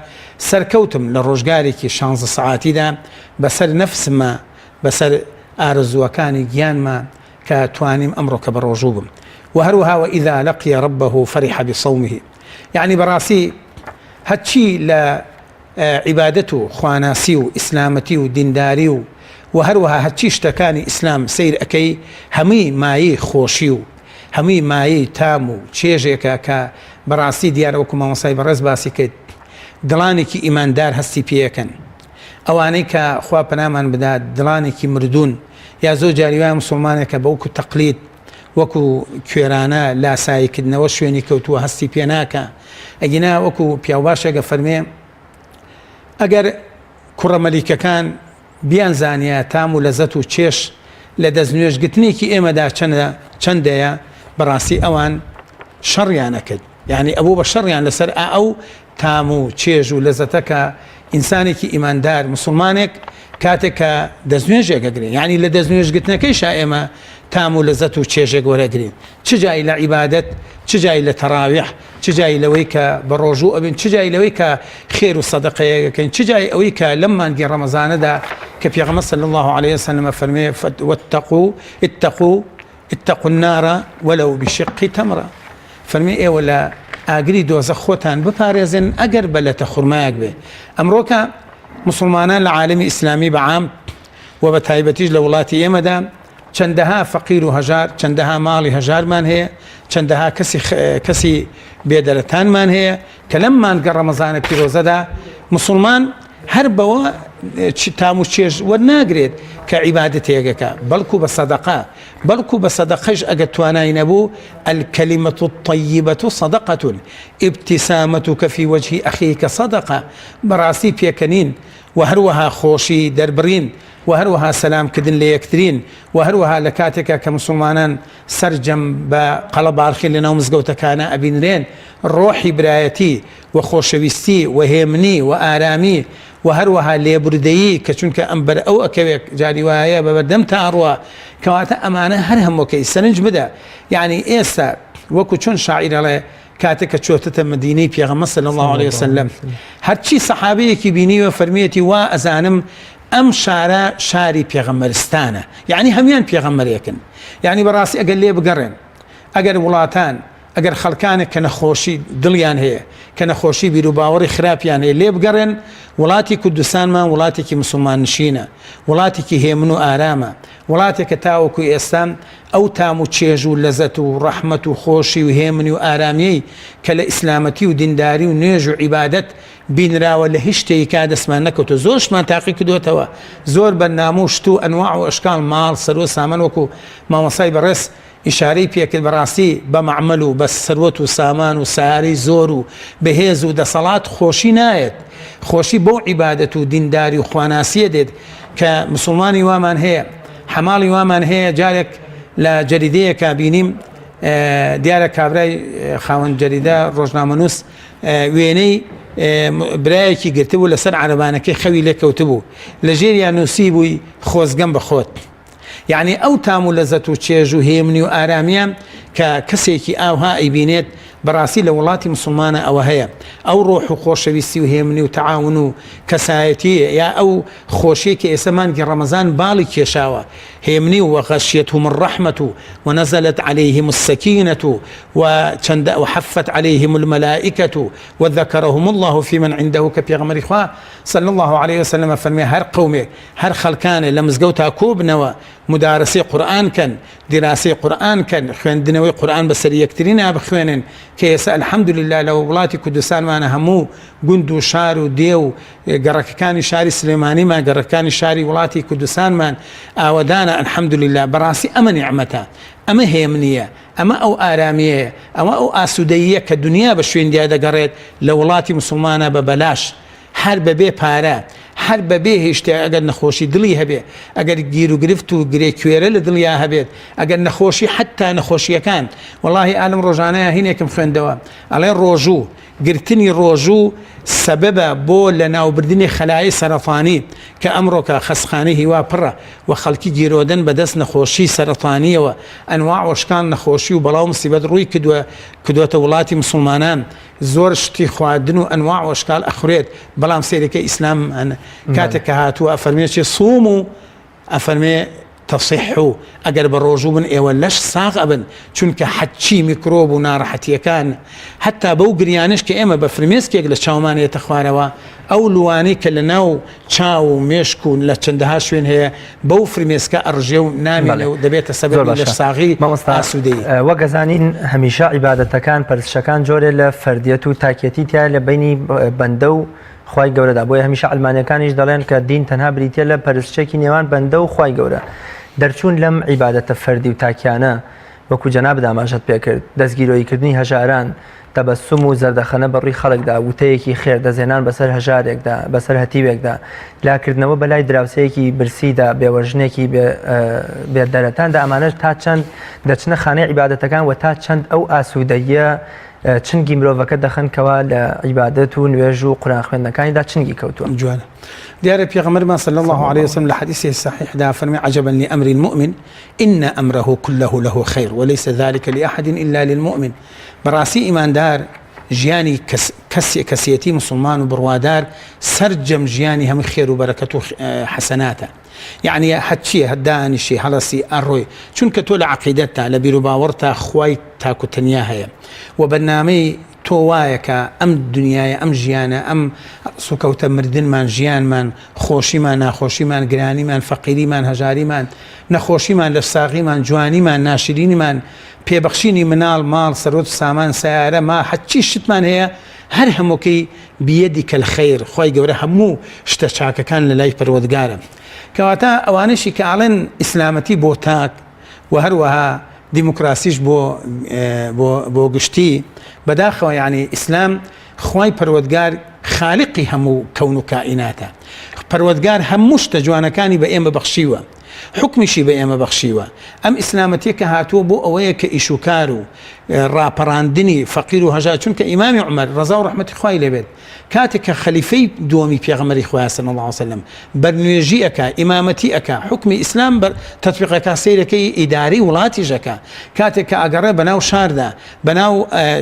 سەرکەوتم لە ڕۆژگارێکی شانزە سەعاتیدا بەسەر نەفسما بەسەر ئارەزووەکانی گیانما کە توانیم ئەمڕۆکە بەڕۆژوو بم وە هەروەها وإذا لقی ربه فرح بصومه یەعنی بەڕاستی هەرچی لە عیبادەت و خواناسی و ئیسلامەتی و دینداری و وە هەروەها هەرچی شتەکانی ئیسلام سەیر ئەکەی هەمووی مایەی خۆشی و هەمووی مایەی تام و چێژێکە کە بەڕاستی دیارە وەکو مامۆستای بەڕێز باسی کرد دڵانێکی ئیماندار هەستی پێ ئەکەن ئەوانەی کە خوا پەنامان بدات دڵانێکی مردوون یا زۆر جاری وایە موسڵمانێکە بە وەکو تەقلید وەکو کوێرانە لاسایی کردنەوە شوێنی کەوتووە هەستی پێ ناکا ئەگینا وەکو پیاوباشێک ئەفەرمێ ئەگەر کوڕە مەلیکەکان بیانزانیایە تام و لەزەت و چێژ لە دەستنوێژگرتنێکی ئێمەدا چەندە چەندەیە بەڕاستی ئەوان شەڕیان ئەکرد یعنی ئەبوو بە شەڕیان لەسەر ئا ئەو تام و چێژ و لەزەتە کە ئینسانێکی ئیماندار مسوڵمانێک کاتێک کە دەستنوێژێک ئەگرێ یعنی لە دەستنوێژگرتنەکەیشا ئێمە تام و لەزەت و چێژێک وەرەگرین چ جای لە عیبادەت چ جای لە تەراویح چ جای لەوەی کە بە ڕۆژوو ئەبین چ جای لەوەی کە خێر و سەدەقەیەکەین چ جای ئەوەی کە لەم مانگی ڕەمەزانەدا کە پێغەمبەر صلی الله علیه وسلم فەرمێ واتقوا اتقوا اتقوا النار ولو بشق تمرە فەرمی ئێوە لە ئاگری دۆزەخ خۆتان بپارێزن ئەگەر بە لەتە خورمایەک بێ. ئەمڕۆکە موسڵمانان لە عالەمی ئیسلامی بە عام و بە تایبەتیش لە وڵاتی ئێمەدا چەندەها فەقیر و هەژار، چەندەها ماڵی هەژارمان هەیە، چەندەها کەسی کەسی بێدەرەتانمان هەیە کە لەم مانگە ڕەمەزانە پیرۆزەدا موسڵمان هەر بەوە تام و چێژ وەرناگرێت کە عیبادەتێک ئەکا بەڵکو بە سەدەقە بەڵکو بە سەدەقەش ئەگەر توانای نەبوو، الکلمە الطیبە صدقە، ابتسامتک فی وجه اخیک صدقە، بەڕاستی پێکەنین و هەروەها خۆشی دەربڕین و هەروەها سەلام کردن لە یەکترین و هەروەها لە کاتێکا کە موسڵمانان سەرجەم بە قەڵەباڵخی لەناو مزگەوتەکانا ئەبینرێن ڕۆحی برایەتی و خۆشەویستی و هێمنی و ئارامی و هەروەها لێبوردەیی کە چونکە ئەم بەر ئەو ئەکەوێ جاری وایە بە بەردەمتا ئەڕوا کەواتە ئەمانە هەر هەمووکەی سەرنج بدە یعنی ئێستا وەکو چۆن شاعیر ئەڵێ کاتێک کە چۆتەتە مدینەی پێغەمبەر صلی الله علیه وسلم هەرچی سەحابەیەکی بینیوە فەرمیەتی وا ئەزانم ئەم شارە شاری پێغەمبەرستانە یعنی هەموان پێغەمبەرێکن یعنی بەڕاستی ئەگەر لێ بگەڕێن ئەگەر وڵاتان ئەگەر خەڵکانێک کە نەخۆشی دڵیان هەیە، کە نەخۆشی بیروباوەڕی خراپیان هەیە لێبگەڕێن، وڵاتی کوردستانمان وڵاتێکی موسڵماننشینە، وڵاتێکی هێمن و ئارامە، وڵاتێکە تاوەکو ئێستا ئەو تام و چێژ و لەزەت و ڕەحمەت و خۆشی و هێمنی و ئارامییەی کە لە ئیسلامەتی و دینداری و نوێژ و عیبادەت بینراوە لە هیچ شتێکا دەستمان نەکەوتووە، زۆر شتمان تاقی کردووەتەوە، زۆر بەرنامە و شت و ئەنواع و ئەشکاڵ، ماڵ، سەروەت، سامان وەکو مامۆستای بەڕێز ئیشارەی پێکرد بەڕاستی بە مەعمەل و بە سەروەت و سامان و سەیارەی زۆر و بەهێز و دەسەڵات خۆشی نایەت خۆشی بەو عیبادەت و دینداری و خواناسیە دێت کە مسوڵمانی وامان هەیە حەماڵی وامان هەیە جارێک لە جەریدەیەکا بینیم دیارە کابرای خاوەن جەریدە ڕۆژنامەنووس وێنەی برایەکی گرتبوو لەسەر عەرەبانەکەی خەوی لێکەوتبوو لە ژێریا نووسی بووی خۆزگەم بە خۆت یەعنی ئەو تام و لەزەت و چێژ و هێمنی و ئارامیە کە کەسێکی ئاوها ئەیبینێت بەڕاستی لە وڵاتی موسڵمانە ئەوە هەیە ئەو ڕۆح و خۆشەویستی و هێمنی و تەعاون و کەسایەتی یا ئەو خۆشیەی کە ئێستا مانگی ڕەمەزان باڵی کێشاوە هێمنی و وغشیتهم الرحمة ونزلت علیهم السکینە و چەندە وحفت علیهم الملائکە وذکرهم اللە فی من عنده کە پێغەمبەری خوا صلی اللە علیه وسلم فەرمی هەر قەومێک هەر خەڵکانێ لە مزگەوتا کۆبنەوە مدارەسەی قورئان کەن دیراسەی قورئان کەن خوێندنەوەی قورئان بەسەر یەکترینا بخوێنن کە ئێستا الحمدللە لە وڵاتی کوردستانمانە هەموو گوند و شار و دێ و گەڕەکەکانی شاری سلێمانیمان گەڕەکانی شاری وڵاتی کوردستانمان ئاوەدانە الحمدللە بەڕاستی ئەمە نیعمەتە ئەمە هێمنیە ئەمە ئەو ئارامیەیە ئەوە ئەو ئاسوودەییە کە دنیا بە شوێندیا دەگەڕێت لە وڵاتی موسڵمانە بە بەلاش هەر بەبێ پارە، هەر بەبێ هیچ شتێک، ئەگەر نەخۆشی دڵی هەبێ، ئەگەر گیروگرفت و گرێ کوێرە لە دڵیا هەبێت، ئەگەر نەخۆشی حەتتا نەخۆشییەکان، وەڵاهی ئا لەم ڕۆژانەیا هینێکم خوێندەوە، ئەڵێ ڕۆژوو، گرتنی ڕۆژوو سەبەبە بۆ لەناوبردنی خەلایەی سەرەتانی، کە ئەمڕۆکە خەستخانەی هیوا پڕە و خەڵکی گیرۆدەن بەدەست نەخۆشی سەرەتانییەوە، ئەنواع و ئەشکال نەخۆشی و بەڵا و مسیبەت ڕووی کردووە کردووەتە وڵاتی موسڵمانان، زۆر شتی خواردن و ئەنواع و ئەشکال ئەخورێت بەڵام سەیرەکە ئیسلام کاتێک کە هاتووە ئەفەرمێ چێ سوم و ئەفەرمێ تصحو ئەگەر بە ڕۆژوو بن ئێوە لەش ساغ ئەبن چونکە حەچی میکرۆب و ناڕەحەتیەکان حتا بەو گریانش کە ئێمە بە فرمێسکێک لە چاومان یەتە خوارەوە ئەو لوانەی کە لە ناو چاو و مێشک و لە چەندەها شوێن هەیە بەو فرمێسکە ئەڕژێ و نامێنێ و دەبێتە سەبەبی لەشساغی مامۆستا ئاسوودەیی. وەک ئەزانین هەمیشە عیبادەتەکان پەرستشەکان جۆرێ لە فەردیەت و تاکیەتی تیایە لە بەینی بەندە و خوای گەورەدا بۆیە هەمیشە عەلمانیەکانیش دەڵێن کە دین تەنها بریتیە لە پەرستشێکی نێوان بەندە و خوای گەورە دەرچوون لەم عیبادەتە فەردی و تاکیانە وەکو جەنابت ئاماژەت پێکرد دەستگیرۆییکردنی هەژاران تەبەسوم و زەردەخەنە بە ڕووی خەڵکدا، وتەیەکی خێر، دەستهێنان بەسەر هەژارێکدا، بەسەر هەتیوێکدا، لاکردنەوە بە لای دراوسێیەکی برسیدا، بێوەژنێکی بێ دەرەتاندا، ئەمانەش تا چەند دەچنە خانەی عیبادەتەکان و تا چەند ئەو ئاسوودەییە چنگی مرۆڤەکە دەخەن کەوا لە عیبادەت و نوێژ و قورئان خوێندنەکانیدا چنگی کەوتووە. جوانە. دیارە پێغەمبەرمان صلی اللە علیە وسلم لە حەدیثی صحیحدا فەرمی عجبا لامر المؤمن ان امره كله له خیر وليس ذلك لأحد الا للمؤمن بەڕاستی ئیماندار ژیانی کەس کەسێتی مسلمان و بڕوادار سەرجەم ژیانی هەموو خێر و بەرەکەت و حەسەناتە یعنی هەرچیە هەدانیشی هەڵەسی ئەڕۆی چونکە تۆ لە عقیدەتتا لە بیروباوەڕتا خوای تاک و تەنیا هەیە و بەرنامەی تۆ وایە کە ئەم دنیایە ئەم ژیانە ئەم سوکەوتە مردنمان ژیانمان خۆشیمان ناخۆشیمان گرانیمان فەقیریمان هەژاریمان نەخۆشیمان لەشساغیمان جوانیمان ناشرینیمان پێبەخشینی مناڵ، ماڵ، سەروەت و سامان، سەیارە، ما، هەرچی شتمان هەیە هەر هەمووکەی بیدک الخیر، خوای گەورە هەموو شتە چاکەکان لە لای پەروەردگارە. کەواتە ئەوانەشی کە ئەڵێن ئیسلامەتی بۆ تاک و هەروەها دیموکراسیش بۆ بۆ بۆ گشتی، بەداخەوە یانی ئیسلام خوای پەروەردگار خالقی هەموو کەون و کائیناتە. پەروەردگار هەموو شتە جوانەکانی بە ئێمە بەخشیوە. حوکمیشی بە ئێمە بەخشیوە. ئەم ئیسلامەتیە کە هاتووە بۆ ئەوەیە کە ئیش و کار و ڕاپەڕاندنی فەقیر و هەژار چونکە ئیمامی عومەر ڕەزا و ڕەحمەتی خوای لێ بێت کاتێک کە خەلیفەی دووەمی پێغەمبەری خوایە صلی اللە علیه وسلم بەرنوێژی ئەکا ئیمامەتی ئەکا حوکمی ئیسلام بەر تەتبیق ئەکا سەیرەکەی ئیدارەی وڵاتیش ئەکا کاتێک کە ئەگەڕێ بەناو شاردا بەناو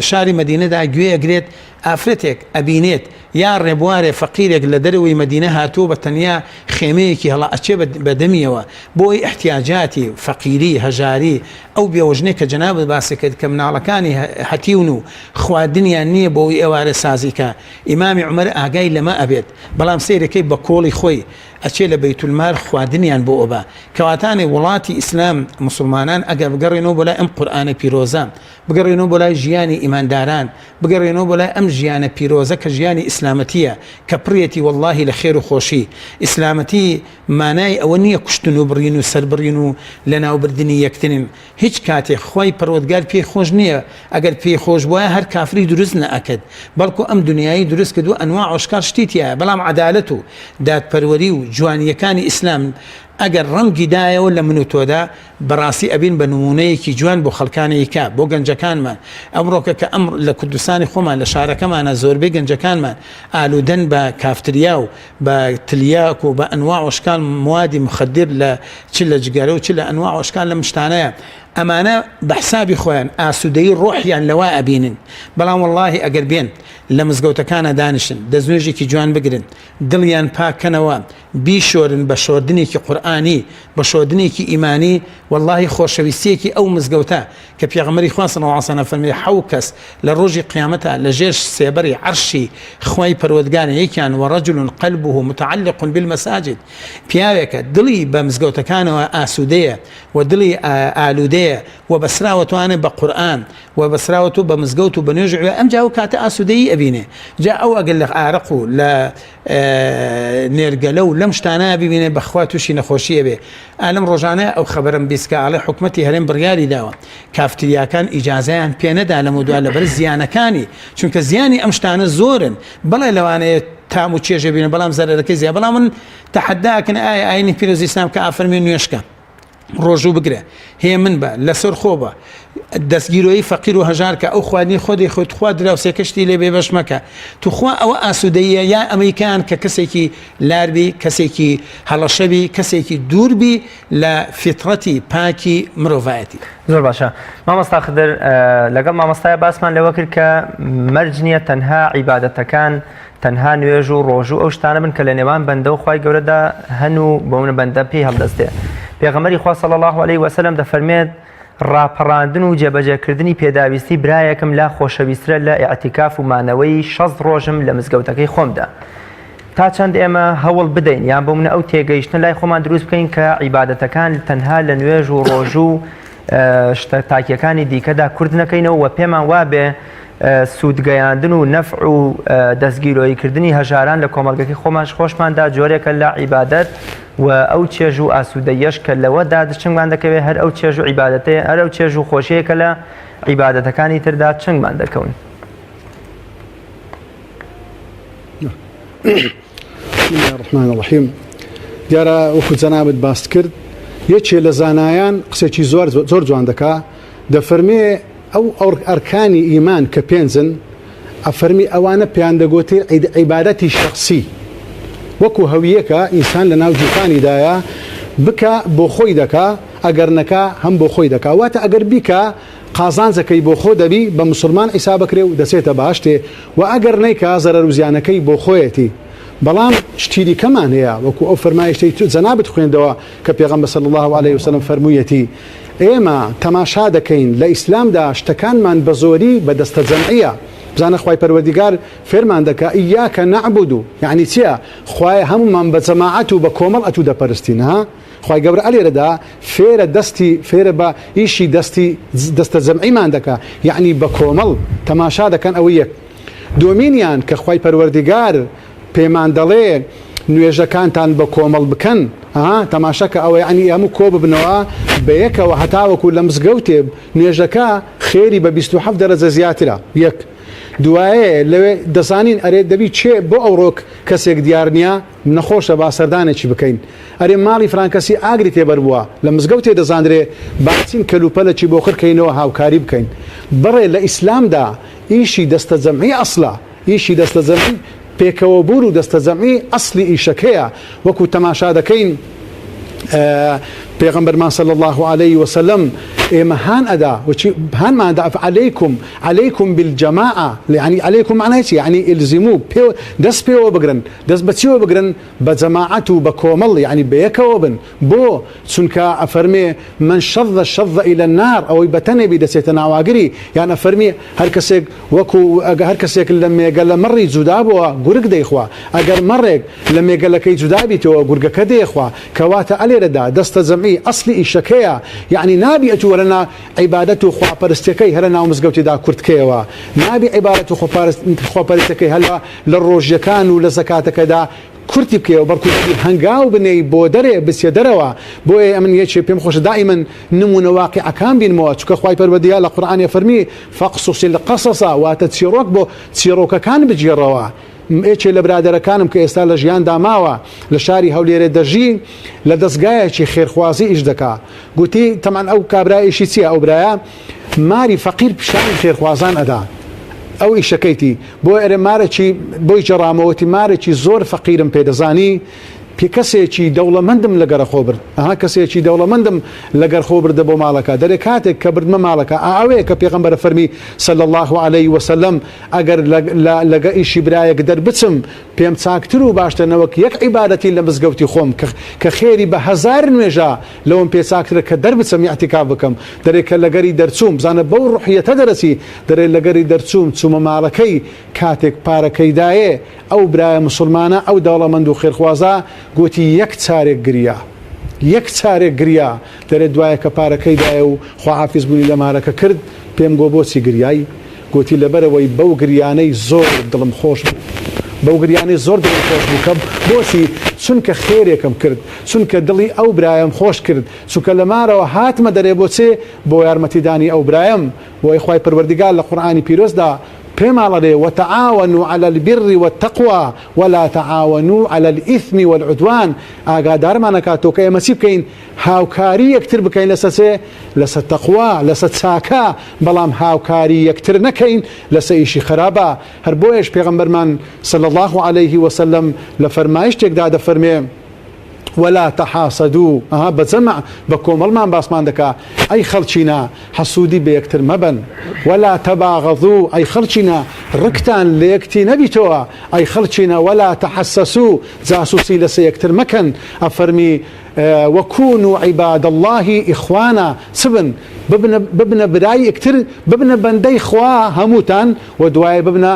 شاری مەدینەدا گوێ ئەگرێت ئافرەتێک ئەبینێت یا ڕێبوارێ فەقیرێک لە دەرەوەی مەدینە هاتووە بە تەنیا خێمەیەکی هەڵا ئەچێ بە دەمیەوە بۆی ئیحتیاجاتی فەقیری هەژاری ئەو بێوەژنەی کە جەنابت باست کرد کە مناڵەکانی هەتیون و خواردنیان نییە بۆی ئێوارە سازی کا ئیمامی عومەر ئاگای لەمە ئەبێت بەڵام سەیرەکەی بە کۆڵی خۆی ئەچێ لە بەیتولمال خواردنیان بۆ ئەبا کەواتانێ وڵاتی ئیسلام موسڵمانان ئەگەر بگەڕێنەوە بۆ لای ئەم قورئانە پیرۆزە بگەڕێنەوە بۆ لای ژیانی ئیمانداران، بگەڕێنەوە بۆ لای ئەم ژیانە پیرۆزە کە ژیانی ئیسلامەتییە کە پڕیەتی وەڵڵاهی لە خێر و خۆشی. ئیسلامەتی مانای ئەوە نییە کوشتن و بڕین و سەربڕین و لەناوبردنی یەکترین. هیچ کاتێک خوای پەروەردگار پێی خۆش نییە، ئەگەر پێی خۆش بوایە هەر کافری دروست نەئەکرد، بەڵکو ئەم دونیایەی دروست کردووە ئەنواع و ئەشکال شتی تیایە، بەڵام عەدالەت و دادپەروەری و جوانییەکانی ئیسلام. ئەگەر ڕەنگی دایەوە لە من و تۆدا بەڕاستی ئەبین بە نموونەیەکی جوان بۆ خەڵکانی کە، بۆ گەنجەکانمان. ئەمڕۆکە کە ئەم لە کوردستانی خۆمان لە شارەکەمانا زۆربەی گەنجەکانمان ئالوودەن بە کافتریا و بە تلیاک و بە ئەنواع و ئەشکال موادی مخدر لە چ لە جگەرە و چ لە ئەنواع و ئەشکال لەم شتانەیە ئەمانە بە حسابی خۆیان ئاسوودەیی ڕۆحیان لەوە ئەبینن بەڵام وەڵاهی ئەگەر بێن لە مزگەوتەکانا دانیشن دەستنوێژێکی جوان بگرن دڵیان پاک کەنەوە بیشۆرن بە شۆردنێکی قورئانی بە شۆردنێکی ئیمانی وەڵاهی خۆشەویستیەکی ئەو مزگەوتە کە پێغەمبەری خوا صلی اللە علیە وسلم فەرمی حەو کەس لە ڕۆژی قیامەتا لە ژێر سێبەری عەرشی خوای پەروەردگارە یەکیان ورجل قلبه متعلق بالمساجد پیاوێکە دڵی بە مزگەوتەکانەوە ئاسوودەیە و دڵی ئالوودەیە و بەسراوەتوانێ بە قورئان و بەسراوەتەوە بە مزگەوت و بە نوێژ ئەمجا ئەو کاتە ئاسوودەیی ئەبینێ جا ئەو ئەگەر لە ئارەق و لە نێرگەلە و لەم شتانە ببینێ بەخوا تووشی نەخۆشی ئەبێ. ئا لەم ڕۆژانە ئەو خەبەرەم بیست کە ئەڵێ حکومەتی هەرێم بڕیاری داوە کافتریاکان ئیجازەیان پێ نەدا لەمەودوا لەبەر زیانەکانی چونکە زیانی ئەم شتانە زۆرن بەڵێ لەوانەیە تام و چێژێ بینن بەڵام زەرەرەکەی زیاد بەڵام من تەحەدا ئەکەن ئایا ئاینی پیرۆزی ئیسلام کە ئافەرموێ نوێژکە ڕۆژوو بگرە هێمن بە لەسەر خۆ بە دەستگیرۆیی فەقیر و هەژار کە ئەو خواردنی خۆ دەیخۆی تخوا دراوسێکەشتی لێ بێبەش مەکە توخوا ئەوە ئاسوودەیە یا ئەمریکان کە کەسێکی لاربی کەسێکی هەڵەشەبی کەسێکی دووربی لە فیتڕەتی پاکی مرۆڤایەتی. زۆر باشە مامۆستا خدر لەگەڵ مامۆستای باسمان لەوە کرد کە مەرج نییە تەنها عیبادەتەکان تەنها نوێژ و ڕۆژوو ئەو شتانە بن کە لە نێوان بەندە و خوای گەورەدا هەن و بۆ بەندە پێی هەڵدەستێ. پێغەمبەری خوا صلی اللە علیه وسلم دەفەرمێت، ڕاپەڕاندن و جێبەجێکردنی پێداویستی برایەکم لا خۆشەویسترە لە ئیعتیکاف و مانەوەی 60 ڕۆژم لە مزگەوتەکەی خۆمدا. تا چەند ئێمە هەوڵ بدەین یان بۆ منە ئەو تێگەیشتنە لای خۆمان دروست بکەین کە عیبادەتەکان تەنها لە نوێژ و ڕۆژوو شتە تاکیەکانی دیکەدا کورت نەکەینەوە و پێمان وابێ سوودگەیاندن و نەفع و دەستگیرۆیی کردنی هەژاران لە کۆمەڵگەکەی خۆمانش خۆشماندا جۆرێکە لە عیبادەت و ئەو چێژ و ئاسوودەییەش کە لەوەدا چنگمان دەکەوێت هەر ئەو چێژ و عیبادەتەیە هەر ئەو چێژ و خۆشیەیە کە لە عیبادەتەکانی تردا چنگمان دەکەون. بسم الله الرحمن الرحیم دیارە وەکو جەنابت باست کرد یەکێ لە زانایان قسێکی زۆر زۆر جوان دەکا دەفەرمێ ئەو ئەرکانی ئیمان کە پێنجن ئەفەرمی ئەوانە پێیان دەگوترێ عیبادەتی شەخسی وەکو هەویەکە ئینسان لە ناو گیرفانیدایە بکە بۆ خۆی دەکا ئەگەر نەکا هەم بۆ خۆی دەکا واتە ئەگەر بیکا قازانجەکەی بۆ خۆ دەبی بە مسوڵمان عیسا بکرێ و دەچێتە بەهەشتێ و ئەگەر نەیکا زەرەر و زیانەکەی بۆ خۆیەتی بەڵام شتی دیکەمان هەیە وەکو ئەو فەرمایشتەی تو جەنابت خوێندەوە کە پێغەمبەر صلی اللە علیه وسلم فەرموویەتی ئێمە تەماشا دەکەین لە ئیسلامدا شتەکانمان بە زۆری بە دەستەجەمعیە بزانە خوای پەروەردیگار فێرمان دەکا ایاک نعبد یعنی چیە خوایە هەموومان بە جەماعەت و بە کۆمەڵ ئەتوو دەپەرستین ها خوای گەورە ئەلێرەدا فێرە دەستی فێرە بە ئیشی دەستی دەستەجەمعیمان دەکا یعنی بە کۆمەڵ تەماشا دەکەن ئەوە یەک دووەمینیان کە خوای پەروەردیگار پێمان دەڵێ نوێژەکانتان بە کۆمەڵ بکەن ها تەماشا کە ئەوە یەعنی هەموو کۆ ببنەوە بە یەکەوە هەتاوەکو لە مزگەوتێ نوێژەکە خێری بە 27 دەرەجە زیاترە یەک دوایێ لەوێ دەزانین ئەرێ دەبی چێ بۆ ئەوڕۆک کەسێک دیار نییە نەخۆشە با سەردانێکی بکەین ئەرێ ماڵی فرانکەسی ئاگری تێبەربووە لە مزگەوتێ دەزاندرێ با بچین کەلوپەلەکی بۆ خرکەینەوە هاوکاری بکەین بەڕێ لە ئیسلامدا ئیشی دەستەجەمعی ئەسڵە ئیشی دەستەجەمعی پێکەوەبوون و دەستەجەمعی ئەسڵی ئیشەکەیە وەکو تەماشا دەکەین پێغەمبەرمان صلی اللە علیه وسلم ئێمە هان ئەدا وچی هانمان دا علیکم علیکم بالجماعە یعنی علیکم معنای چی یعنی الزمو پێ دەست پێوە بگرن دەست بە چیوە بگرن بە جەماعەت و بە کۆمەڵ یعنی بەیەکەوە بن بۆ چونکە ئەفەرمێ من شذ شذ الی النار ئەوەی بە تەنێ بی دەچێتە ناو ئاگری یان ئەفەرمی هەر کەسێک وەکو هەر کەسێک لە مێگەلە مەڕی جودا بۆوە گورگ دەیخوا ئەگەر مەڕێک لە مێگەلەکەی جودا بیتەوە گورگەکە دەیخوا کەواتە ئەلێرەدا دەستە جەمعی ئەسڵی ئیشەکەیە یەعنی نابی ئەتوو هەرە نا عیبادەت و خواپەرستیەکەی هەرە ناو مزگەوتیدا کورت کەیەوە نابی عیبادەت و خواپەرستیەکەی هەر لە ڕۆژیەکان و لە زەکاتەکەدا کورتی بکەیەوە بەڵکو دەبی هەنگاو بنێی بۆ دەرێ بچیە دەرەوە بۆیە ئەمن یەکێ پێم خۆشە دائیمەن نمونە واقیعەکان بینمەوە چونکە خوای پەروەردگار لە قورئانێ فەرمی فاقصص القصص واتە چیڕۆک بۆ چیڕۆکەکان بگێڕەوە. یەکێ لە برادەرەکانم کە ئێستا لە ژیاندا ماوە لە شاری هەولێرێ دەژی لە دەزگایەکی خێرخوازی ئیش دەکا گوتی تەمان ئەو کابرا ئیشی چیە ئەو برایە ماری فەقیر پیشانی خێرخوازان ئەدا ئەو ئیشەکەیتی بۆ ئەرێ مارەکی بۆی جەڕامەوەتی مارێکی زۆر فەقیرم پێ دەزانی پێ کەسێکی دەوڵەمەندم لەگەرە خۆ برد ئەها کەسێکی دەوڵەمەندم لەگەر خۆ بردە بۆ ماڵەکە دەرێ کاتێک کە بردمە ماڵەکە ئا ئەوەیە کە پێغەمبەرە فەرمی صلی اللە علیه وسلم ئەگەر لەگە ئیشی برایەک دەربچم پێم چاکتر و باشترە نەوەک یەک عیبادەتی لە مزگەوتی خۆم کە خێری بە هەزار نوێژە لەوەم پێ چاکترە کە دەربچم ئیعتیکاف بکەم دەرێ کە لەگەری دەرچووم بزانە بەو ڕوحیەتە دەرەچی دەرێ لەگەری دەرچووم چوومە ماڵەکەی کاتێک پارەکەی دایێ ئەو برایە موسڵمانە ئەو دەوڵەمەند و خێرخوازە گۆتی یەک چارێک گریا یەک چارێک گریا دەرێ دوایە کە پارەکەی دایە و خواحافیز بوونی لە مارەکە کرد پێم گۆ بۆچی گریای؟ گۆتی لەبەرئەوەی بەو گریانەی زۆر دڵم خۆش بوو بەو گریانەی زۆر دڵم خۆش بوو کە بۆچی؟ چونکە خێرێکم کرد چونکە دڵی ئەو برایم خۆش کرد چونکە لە مارەوە هاتمە دەرێ بۆ چێ؟ بۆ یارمەتیدانی ئەو برایم بۆیە خوای پەروەردگار لە قورئانی پیرۆزدا پێمان ئەڵێ، وتعاونوا علی البر والتقوی ولا تعاونوا علی الاثم والعدوان، ئاگادارمان ئەکاتەوە کە ئێمە چی بکەین، هاوکاری یەکتر بکەین لەسەر چێ؟ لەسەر تەقوا، لەسەر چاکە، بەڵام هاوکاری یەکتر نەکەین لەسەر ئیشی خراپە، هەر بۆیەش پێغەمبەرمان صلی اللە علیه وسلم لە فەرمایشتێکدا دەفەرموێ، ولا تحاسدوا، ئەها بە جەمع بە کۆمەڵمان باسمان دەکا، ئەی خەڵکینە حەسوودی بە یەکتر مەبەن، ولا تباغضوا، ئەی خەڵکینە ڕکتان لە یەکتی نەبیتەوە، ئەی خەڵکینە ولا تحسسوا، جاسوسی لەسە یەکتر مەکەن، ئەفەرمی، وکونوا عباد اللە اخوانا، چ بن؟ ببنە ببنە برای یەکتر، ببنە بەندەی خوا هەمووتان و دوایە ببنە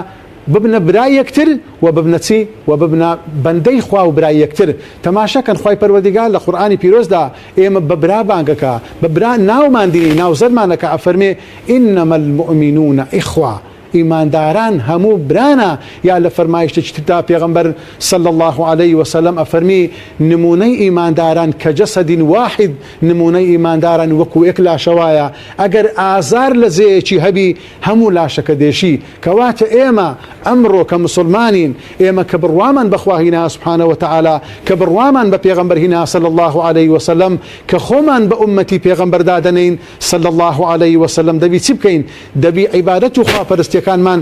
ببنە برای یەکتر و ببنە چی؟ و ببنە بەندەی خوا و برای یەکتر. تەماشا کەن خوای پەروەردیگار لە قورئانی پیرۆزدا ئێمە بە برا بانگ ئەکا، بە برا ناومان دینی ناوزەدمان ئەکا ئەفەرمێ، انما المومنون اخوە، ئیمانداران هەموو برانە، یا لە فەرمایشتێکی تردا پێغەمبەر، صلی اللە علیە وسلم، ئەفەرمی، نموونەی ئیمانداران کجسد واحد، نموونەی ئیمانداران وەکو یەک لاشە وایە، ئەگەر ئازار لە جێیەکی هەبی هەموو لاشەکە دێشی، کەواتە ئێمە ئەمڕۆ کە موسڵمانین، ئێمە کە بڕوامان بە خوا هینا سبحانە وتعالی، کە بڕوامان بە پێغەمبەر هینا صلی اللە علیە وسلم، کە خۆمان بە ئوممەتی پێغەمبەر دادەنێین صلی اللە علیە وسلم، دەبی چی بکەین؟ دەبی عیبادەت و خواپەرستیەکانمان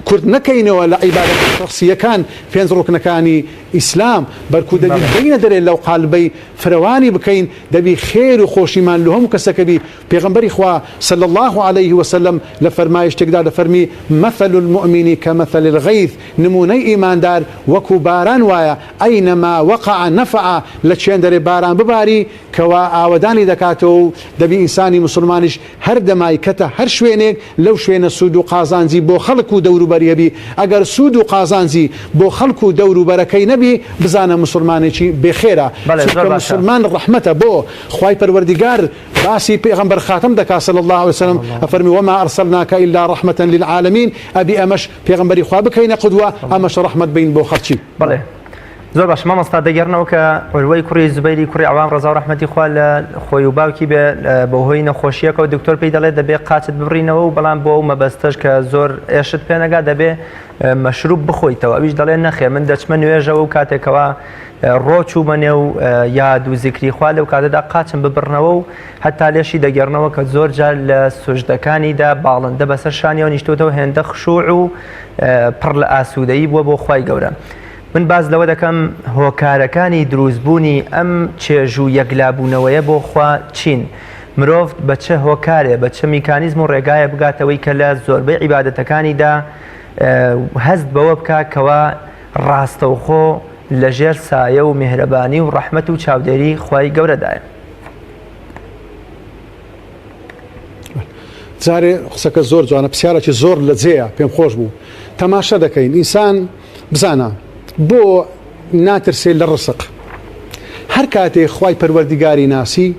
کورت نەکەینەوە لە عیبادەتە شەخسیەکان، پێنج ڕوکنەکانی ئیسلام، بەرکو دەبی بێینە دەرێ لەو قالبەی فرەوانی بکەین، دەبی خێر و خۆشیمان لۆ هەموو کەسەکە بی، پێغەمبەری خوا صلی اللە علیه وسلم لە فەرمایشتێکدا دەفەرمی، مثل المومن کمثل الغیث، نموونەی ئیماندار وەکو باران وایە، اینما وقع نفع، لە چێندەرێ باران بباری کەوا ئاوەدانی دەکاتەوە و دەبی ئینسانی موسڵمانیش هەر دەمای کەتە هەر شوێنێک لەو شوێنە سوود و قازانجی بۆ خەڵک و دەوروبەری هەبی، ئەگەر سوود و قازانجی بۆ خەڵک و دەوروبەرەکەی نەبی بزانە موسڵمانێکی بێ خێرە، بەڵێ زۆر چونکە باشە. موسڵمان ڕەحمەتە بۆ خوای پەروەردیگار باسی پێغەمبەر خاتەم دەکا صلی اللە علیە وسلم ئەفەرمی وما ارسلناک الا رحمە للعالمین ئەبی ئەمەش پێغەمبەری خوا بکەینە قدوە ئەمەش ڕەحمەت بین بۆ خەڵکی. بەڵێ زۆر باش مامۆستا دەگەڕنەوە کە عوروەی کوڕی زوبەیری کوڕی عەوام ڕەزا و ڕەحمەتی خوا لە خۆی و باوکی بێ بەهۆی نەخۆشیەکەوە دکتۆر پێی دەڵێت دەبێ قاچت ببڕینەوە و بەڵام بۆ ئەو مەبەستەش کە زۆر ئێشت پێنەگا دەبێ مەشروب بخۆیتەوە ئەویش دەڵێ نەخێر من دەچمە نوێژەوە و کاتێکەوە ڕۆ چوومە نێو یاد و زیکری خوا لەو کاتەدا قاچم ببڕنەوە و هەتا لێشی دەگەڕنەوە کە زۆر جار لە سوژدەکانیدا باڵندە بەسەر شانیەوە نیشتوتەوە هێندە خشوع و پڕ لە ئاسوودەیی بووە بۆ خوای گەورە. من باس لەوە دەکەم هۆکارەکانی دروستبوونی ئەم چێژ و یەکلابوونەوەیە بۆ خوا چین؟ مرۆڤ بە چ هۆکارێ بە چ میکانیزم و ڕێگایە بگاتەوەی کە لە زۆربەی عیبادەتەکانیدا هەست بەوە بکا کەوا ڕاستەوخۆ لەژێر سایە و میهرەبانی و ڕەحمەت و چاودێری خوای گەورەدایە. جارێ قسەکە زۆر جوانە پرسیارێکی زۆر لە جێیە پێم خۆش بوو تەماشا دەکەین ئینسان بزانە بۆ ناترسێ لە ڕسق هەر کاتێ خوای پەروەردیگاری ناسی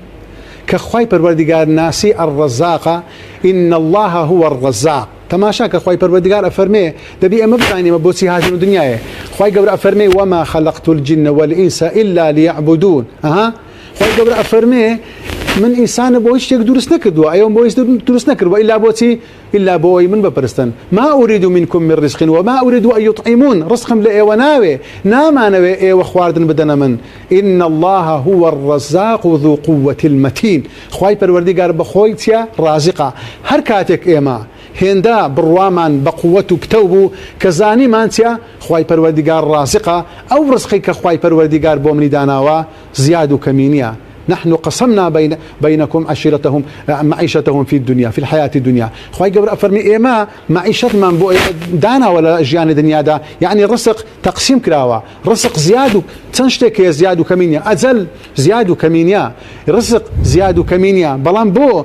کە خوای پەروەردیگار ناسی الرزاقە ان الله هو الرزاق تەماشا کە خوای پەروەردگار ئەفەرمێ دەبی ئێمە بزانین ئێمە بۆچی هاتین و دنیایێ خوای گەورە ئەفەرمێ وما خلقت الجن والانس الا ليعبدون ئەها خوای گەورە ئەفەرمێ. من ئینسانە بۆ هیچ شتێک دروست نەکردووە ئێوەم بۆ هیچ دروست نەکردووە ئیلا بۆچی ئیلا بۆ ئەوەی من بپەرستن ما أريد منكم من رزق وما أريد أن يطعمون ڕزقم لە ئێوە ناوێ نامانەوێ ئێوە خواردن بدەنە من إن الله هو الرزاق ذو قوة المتين خوای پەروەردیگار بەخۆی چیە ڕازقە هەر کاتێک ئێمە هێندە بڕوامان بە قوت و پتەو بوو کە زانیمان چیە خوای پەروەردیگار ڕازقە ئەو ڕزقەی کە خوای پەروەردیگار بۆ منی داناوە زیاد و کەمی نیە نحن قسمنا بین بینکم عشیرتهم معیشتهم فی الدنیا فی الحیاة الدنیا خوای گەورە ئەفەرمی ئێمە معیشەتمان بۆ ئێوە داناوە لە ژیانی دنیادا یعنی ڕزق تەقسیم کراوە ڕزق زیاد و چەند شتێک هەیە زیاد و کەمی نیە ئەجەل زیاد و کەمی نیە ڕزق زیاد و کەمی نیە بەڵام بۆ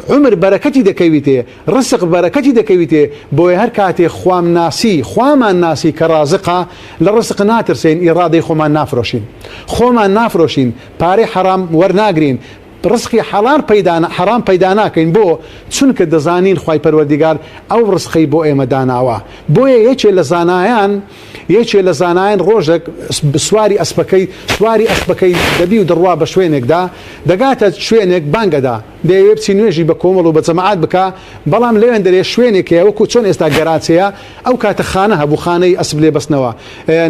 عمر بەرەکەتی دەکەویتێ ڕزق بەرەکەتی دەکەویتێ بۆیە هەر کاتێ خوام ناسی خوامان ناسی کە ڕازقە لە ڕزق ناترسێین ئیڕادەی خۆمان نافرۆشین خۆمان نافرۆشین پارەی حەڕام وەرناگرین ڕزقی حەڵال پەیدا حەڕام پەیدا ناکەین بۆ چونکە دەزانین خوای پەروەردیگار ئەو ڕزقەی بۆ ئێمە داناوە بۆیە یەکێ لە زانایان یەکێ لە زانایان ڕۆژێک سواری ئەسپەکەی سواری ئەسپەکەی دەبی و دەڕوا بە شوێنێکدا دەگاتە شوێنێک بانگەدا دەیەوێ بچی نوێژی بە کۆمەڵ و بە جەماعەت بکا بەڵام لەوێندەرێ شوێنێک هەیە وەکو چۆن ئێستا گەراچەیە ئەو کاتە خانە هەبوو خانەی ئەسپ لێ بەستنەوە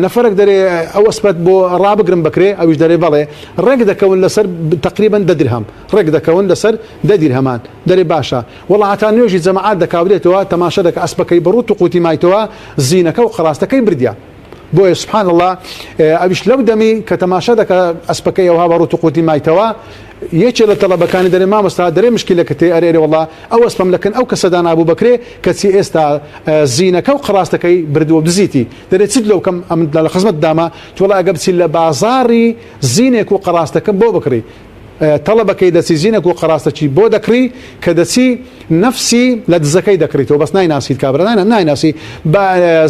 نەفەرەک دەرێ ئەو ئەسپەت بۆ ڕابگرم بەکرێ ئەویش دەرێ بەڵێ ڕێک دەکەون لەسەر تقریبا دە درهەم ڕێک دەکەون لەسەر دە دیرهەمان دەرێ باشە وەڵا هەتا نوێژی جەماعەت دەکا و دێتەوە تەماشا دەکا ئەسپەکەی بە ڕووت و قوتی مایتەوە زینەکە و قەراستەکەی بردیە بۆیە سبحان اللە ئەویش لەو دەمی کە تەماشا دەکا ئەسپەکەی ئەوها بە ڕووت و قوتی مایتەوە یەکێ لە تەڵەبەکانی دەرێ مامۆستا دەرێ مشکیلەکە تێ ئەرێ ئەرێ وەڵا ئەو ئەسپەم لە کن ئەو کەسە دانابوو بەکرێ کەچی ئێستا زینەکە و قەراستەکەی بردووە و دزیتی دەرێ چیت لەو کەم ئەمن لە خزمەت دامە توڵا ئەگە بچی لە بازاڕی زینێک و قەراستەکەم بۆ بکڕی تەڵەبەکەی دەچی زینەک و قەراستەکی بۆ دەکڕی کە دەچی نەفسی لە دزەکەی دەکڕیتەوە بەس نایناسیت کابرا نایناسی بە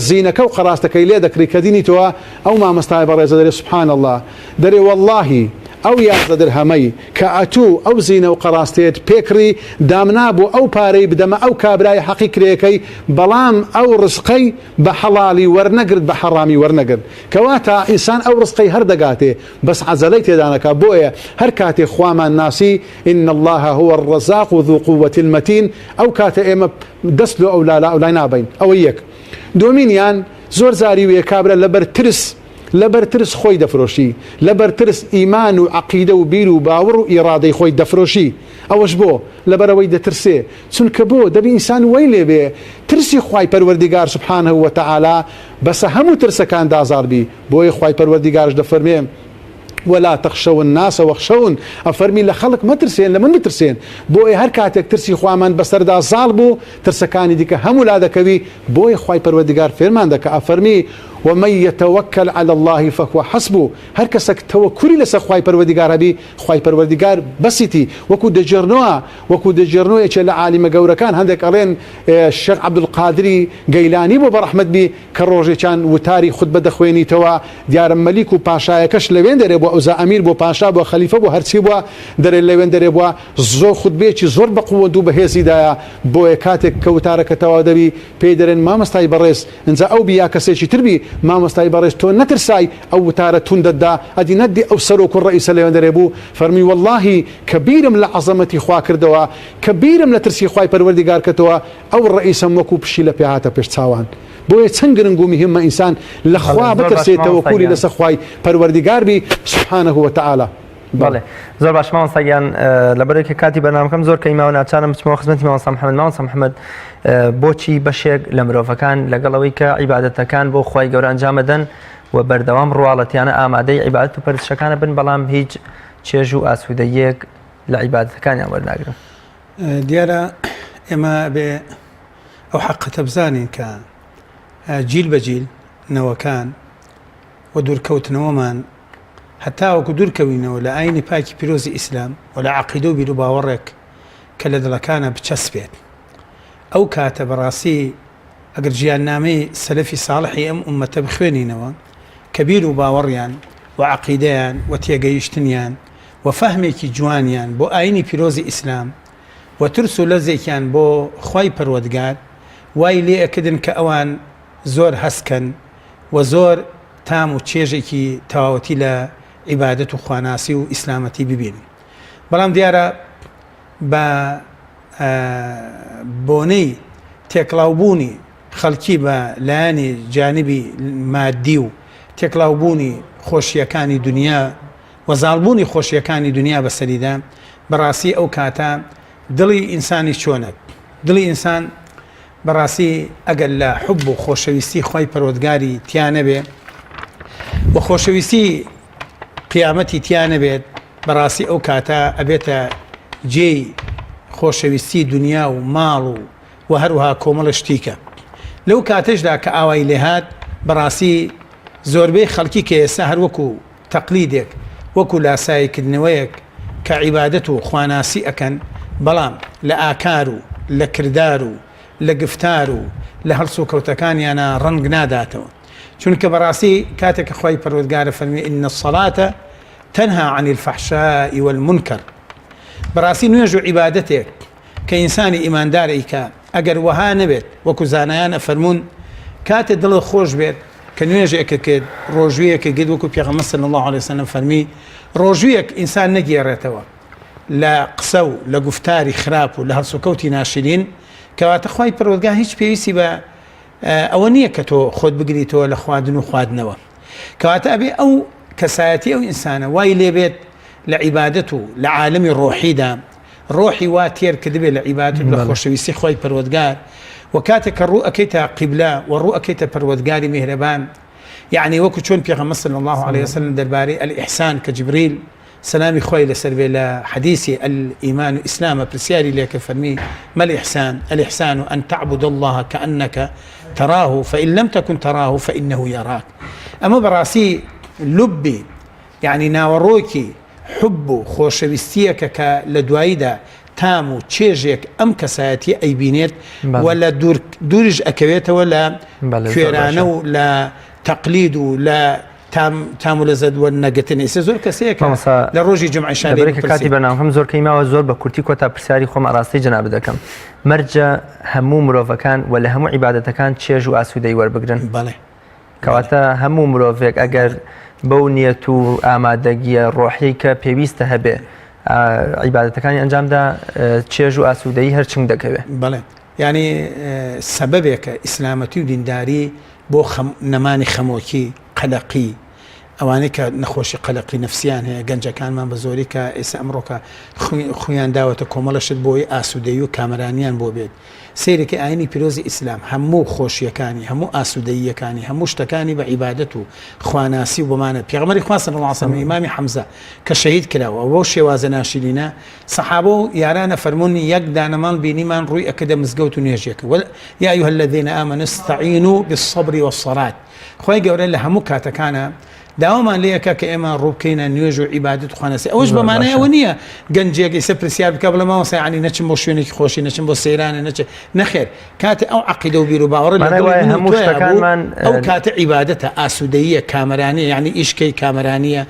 زینەکە و قەراستەکەی لێ دەکڕی کە دینیتەوە ئەو مامۆستای بەڕێزە دەرێ سبحان اللە دەرێ وەڵاهی ئەو 11 درهەمەی کە ئەتوو ئەو زینە و قەراستەیەت پێکڕی دامنابوو ئەو پارەی بدەمە ئەو کابرای حەقی کرێکەی بەڵام ئەو ڕزقەی بە حەڵاڵی وەرنەگرت بە حەڕامی وەرنەگرت کەواتە ئینسان ئەو ڕزقەی هەر دەگاتێ بەس عەجەلەی تێدا نەکا بۆیە هەر کاتێ خوامان ناسی ان اللە هو الرزاق ذو قوة المتین ئەو کاتە ئێمە دەست لۆ ئەو لالا ئەولای نابەین ئەوە یەک دومینیان زۆر جاری وێ کابرا لەبەر ترس لەبەر ترس خۆی دەفرۆشی لەبەر ترس ئیمان و عەقیدە و بیر و باوڕ و ئیڕادەی خۆی دەفرۆشی ئەوەش بۆ لەبەرئەوەی دەترسێ چونکە بۆ دەبی ئینسان وەی لێ بێ ترسی خوای پەروەردیگار سبحانە وتعالی بەسە هەموو ترسەکان دازار بی بۆیە خوای پەروەردیگارش دەفەرمێ ولا تخشوا الناس واخشون ئەفەرمی لە خەڵک مەترسێن لە من بترسێن بۆیە هەر کاتێک ترسی خوامان بەسەردا زاڵ بوو ترسەکانی دیکە هەموو لادەکەوی بۆیە خوای پەروەردگار فێرمان دەکا ئەفەرمی ومن يتوکل علی الله فهو حسبه هەر کەسەک تەوەکولی لەسەر خوای پەروەردگار هەبی خوای پەروەردگار بەسیتی وەکو دەگێڕنەوە وەکو دەگێڕنەوە یەکێ لە عالیمە گەورەکان هەندێک ئەڵێن شێخ عەبدولقادری گەیلانی بۆ بەڕەحمەت بی کە ڕۆژێکیان وتاری خوتبە دەخوێنیتەوە، دیارە مەلیک و پاشایەکەش لەوێندەرێ بووە، ئەوجا ئەمیر بووە، پاشا بووە، خەلیفە بووە، هەرچی بووە دەرێ لەوێندەرێ بووە، زۆر خوتبەیەکی زۆر بە قووەت و بەهێزی دایە، بۆیە کاتێک کە وتارەکە تەواو دەبی پێی دەرێن مامۆستای بەڕێز، ئینجا ئەو بی یا کەسێکی تر بی، مامۆستای بەڕێز تۆ نەترسای ئەو وتارە توندەت دا، ئەدی نەتدی ئەو سەرۆک و ڕەئیسە لەوێندەرێ بوو، فەرمووی وەڵڵاهی کە بیرم لە عەزەمەتی خوا کردەوە، کە بیرم لە ترسی خوای پەروەردیگار کردەوە، ئەو ڕەئیسەم وەکوو پشیلە پێ هاتە پێش چاوان. بۆیە چەند گرنگ و مهمە ئینسان لە خوا بەڵێ زۆر باش بترسێ مامۆستا تەوەکولی گیان. لەسەر خوای پەروەردیگار بی سبحانە وتعالی. بەڵێ زۆر باش مامۆستا گیان لەبەرئەوەی کە کاتی بەرنامەکەم زۆر کەمی ماوە ناچارم بچمەوە خزمەتی مامۆستا محەممەد مامۆستا محەممەد بۆچی بەشێک لە مرۆڤەکان لەگەڵ ئەوەی کە عیبادەتەکان بۆ خوای گەورە ئەنجامەدەن و بەردەوام ڕواڵەتیانە ئامادەی عیبادەت و پەرستشەکانە بن بەڵام هیچ چێژ و ئاسوودەیەک لە عیبادەتەکانیان وەرناگرن دیارە ئێمە بێ ئەو حەقەتە بزانین کە جیل بە جیل نەوەکان و دوورکەوتنەوەمان هەتاوەکو دوورکەوینەوە لە ئاینی پاکی پیرۆزی ئیسلام و لە عەقیدە و بیروباوەڕێک کە لە دڵەکانە بچەسپێت ئەو کاتە بەڕاستی ئەگەر ژیاننامەی سەلەفی ساڵحی ئەم ئومەتە بخوێنینەوە کە بیر و باوەڕیان و عەقیدەیان و تێگەیشتنیان و فەهمێکی جوانیان بۆ ئاینی پیرۆزی ئیسلام و ترس و لەرزێکیان بۆ خوای پەروەدگار وای لێ ئەکردن کە ئەوان زۆر هەست کەن و زۆر تام و چێژێکی تەواوەتی لە عیبادەت و خواناسی و ئیسلامەتی ببینن. بەڵام دیارە بە بۆنەی تێکڵاوبوونی خەڵکی بە لایەنی جانبی مادی و تێکڵاوبوونی خۆشییەکانی دنیا و زاڵبوونی خۆشییەکانی دنیا بەسەریدا، بەڕاستی ئەو کاتە دڵی ئینسانی چۆنە؟ دڵی ئینسان بەڕاستی ئەگەر لە حوب و خۆشەویستی خوای پەروەردگاری تیا نەبێ و خۆشەویستی قیامەتی تیا نەبێت بەڕاستی ئەو کاتە ئەبێتە جێی خۆشەویستی دنیا و ماڵ و و هەروها کۆمەڵە شتیکە لەو کاتەشدا کە ئاوای لێهات بەڕاستی زۆربەی خەڵکی کە ئێستا هەروەکو تەقلیدێک وەکو لاسایی کردنەوەیەک کە عیبادەت و خواناسی ئەکەن بەڵام لە ئاکار و لە کردار و لە گفتار و لە هەڵسوکەوتەکانیانا ڕەنگ ناداتەوە چونکە بەڕاستی کاتێک کە خوای پەروەردگار ئەفەرموێ ان الصلاة تنهی عن الفحشاء والمنکر بەڕاستی نوێژ و عیبادەتێک کە ئینسانی ئیماندار ئەیکا ئەگەر وەها نەبێت وەکو زانایان ئەفەرموون کاتێ دڵت خۆش بێت کە نوێژێکە کرد ڕۆژوویەکە گرت وەکو پێغەمبەر صلی الله علیه وسلم فەرمی ڕۆژوویەک ئینسان نەگێڕێتەوە لە قسە و لە گوفتاری خراپ و لە هەڵسوکەوتی ناشرین کەواتە خوای پەروەردگار هیچ پێویستی بە ئەوە نییە کە تۆ خۆت بگریتەوە لە خواردن و خواردنەوە کەواتە ئەبێ ئەو کەسایەتی ئەو ئینسانە وای لێبێت لە عیبادەت و لە عالەمی ڕۆحیدا ڕۆحی وا تێر کردبێ لە عیبادەت و لە خۆشەویستی خوای پەروەردگار و کاتێک کە ڕوو ئەکەیتە قیبلە و ڕوو ئەکەیتە پەروەردگاری میهرەبان یعنی وەکو چۆن پێغەمبەر صلی الله علیه وسلم دەربارەی الإحسان کە جبریل سەلامی خوای لەسەر بێ لە حەدیثی الإيمان و ئیسلامە پرسیاری لێکرد فەرمی ما الإحسان الإحسان أن تعبد الله كأنك تراه فإن لم تكن تراه فإنه يراك ئەمە بەڕاستی لوبی یعنی ناوەڕۆکی حوب و خۆشەویستییەکە کە لە دواییدا تام و چێژێک ئەم کەسایەتیە ئەیبینێت و لە دوور دووریش ئەکەوێتەوە لە کوێرانە و لە تەقلید و لە تام تام و لەزەت وەرنەگرتن ئێستا زۆر کەسەیە کە لە ڕۆژی جومعەشا لێی لەبەرئەوەی کە کاتی بەرنامەکەم زۆر کەمی ماوە زۆر بە کورتی کۆتا پرسیاری خۆم ئاراستەی جەنابت دەکەم مەرجە هەموو مرۆڤەکان و لە هەموو عیبادەتەکان چێژ و ئاسوودەی وەربگرن؟ بەڵێ. کەواتە هەموو مرۆڤێک ئەگەر بەو نیەت و ئامادەگیە ڕۆحیەی کە پێویستە هەبێ عیبادەتەکانی ئەنجامدا چێژ و ئاسوودەیی هەر چنگ دەکەوێ. بەڵێ یانی سەبەبێکە ئیسلامەتی و دینداری بۆ نەمانی خەمۆکی، قەلەقی، ئەوانەی کە نەخۆشی قەلەقی نەفسیان هەیە گەنجەکانمان بە زۆری کە ئێستا ئەمڕۆکە خویان داوەتە کۆمەڵە شت بۆی ئاسوودەیی و کامەرانیان بۆ بێت سەیرەکەی ئاینی پیرۆزی ئیسلام هەموو خۆشیەکانی هەموو ئاسوودەییەکانی هەموو شتەکانی بە عیبادەت و خواناسی و بەمانە پێغەمبەری خوا صلی اللە علیه وسلم ئیمامی حەمزە کە شەهید کراوە بەو شێوازە ناشرینە سەحابە و یاران ئەفەرموون یەک دانە ماڵ بینیمان ڕووی ئەکردە مزگەوت و نوێژێک یا ایها الذین آمنوا استعینوا بالصبر والصلاة خوای گەورە لە هەموو کاتەکانە داوامان لێ ئەکا کە ئێمە ڕووبکەینە نوێژ و عیبادەت و خواناسی ئەوەش بە مانای ئەوە نییە گەنجێک ئیسە پرسیار بکە بڵێ مامۆستا یعنی نەچم بۆ شوێنێکی خۆشی نەچم بۆ سەیرانە نەچ نەخێر کاتێ ئەو عەقیدە و بیر و باوەڕە لە دڵی من و تۆیا بوو ئەو کاتە عیبادەتە ئاسوودەییە کامەرانیە یعنی ئیشکەی کامەرانیە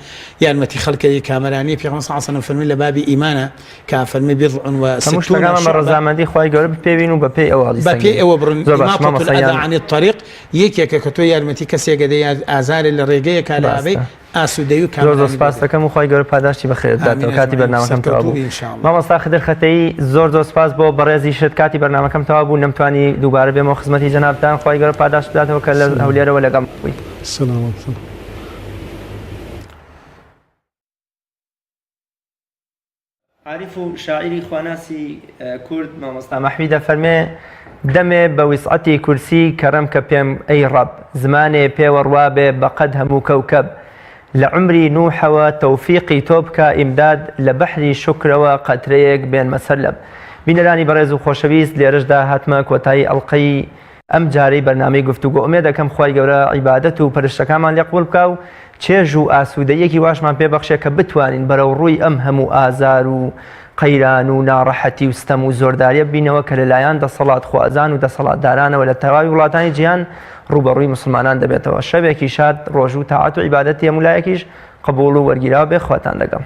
یارمەتی خەڵکەی کامەرانیە پێغەمبەر صلی الله علیه و سلم فەرمی لە بابی ئیمانە کە فەرمی بضع و ستون شتەکانمان بە ڕەزامەندی خوای گەورە بپێوین و بەپێی ئەوە هەڵیسەنگێنین. بەپێی ئەوە بڕن زۆر باشە مامۆستا گیان. عن الطریق یەکێکە کە تۆ یارمەتی کەسێک ئەدەی یان ئازارێ لە ڕێگەیەکا لە ئابەی ڕاستە. ئاسوودەیی و زۆر زۆر کامەرانی بۆ سپاست بێت. دەکەم و خوای گەورە پاداشتی بەخێرت ئامین بداتەوە. کاتی ئەجمعین. بەرنامەکەم تەواو سەرکەوتوو بوو. بی ان شاء اللە. مامۆستا خدر خەتەیی زۆر زۆر سپاس بۆ بەڕێزیشت کاتی بەرنامەکەم تەواو بوو نەمتوانی دووبارە بێمەوە خزمەتی جەنابتان خوای گەورە پاداشت بداتەوە کە لە هەولێرەوە لەگەڵم بووی. سەلامەت بن. عاریف و شاعیری خواناسی کورد مامۆستا مەحوی دەفەرمێ، دەمێ بە ویسعەتی کورسی کەرەم کە پێم ئەی ڕەب، زمانێ پێوە ڕوابێ بە قەد هەموو کەوکەب. لە عومری نوحەوە تەوفیقی تۆ بکە ئیمداد لە بەحری شوکرەوە قەترەیەک بێنمە سەر لەب. بینەرانی بەڕێز و خۆشەویست لێرەشدا هاتمە کۆتایی ئەڵقەی ئەم جارەی بەرنامەی گفتوگۆ ئومێد ئەکەم خوای گەورە عیبادەت و پەرستشەکانمان لێ قبوڵ بکا و چێژ و ئاسوودەییەکی واشمان پێ بەخشێ کە بتوانین بەرەو ڕووی ئەم هەموو ئازار و قەیران و ناڕەحەتی و ستەم و زۆرداریە ببینەوە کە لەلایەن دەسەڵاتخوازان و دەسەڵاتدارانەوە لە تەواوی وڵاتانی جیهان ڕووبەڕووی موسڵمانان دەبێتەوە شەوێکی شاد ڕۆژ و تاعەت و عیبادەتی هەموو لایەکیش قبوڵ و وەرگیراو بێ خواتان لەگەڵ.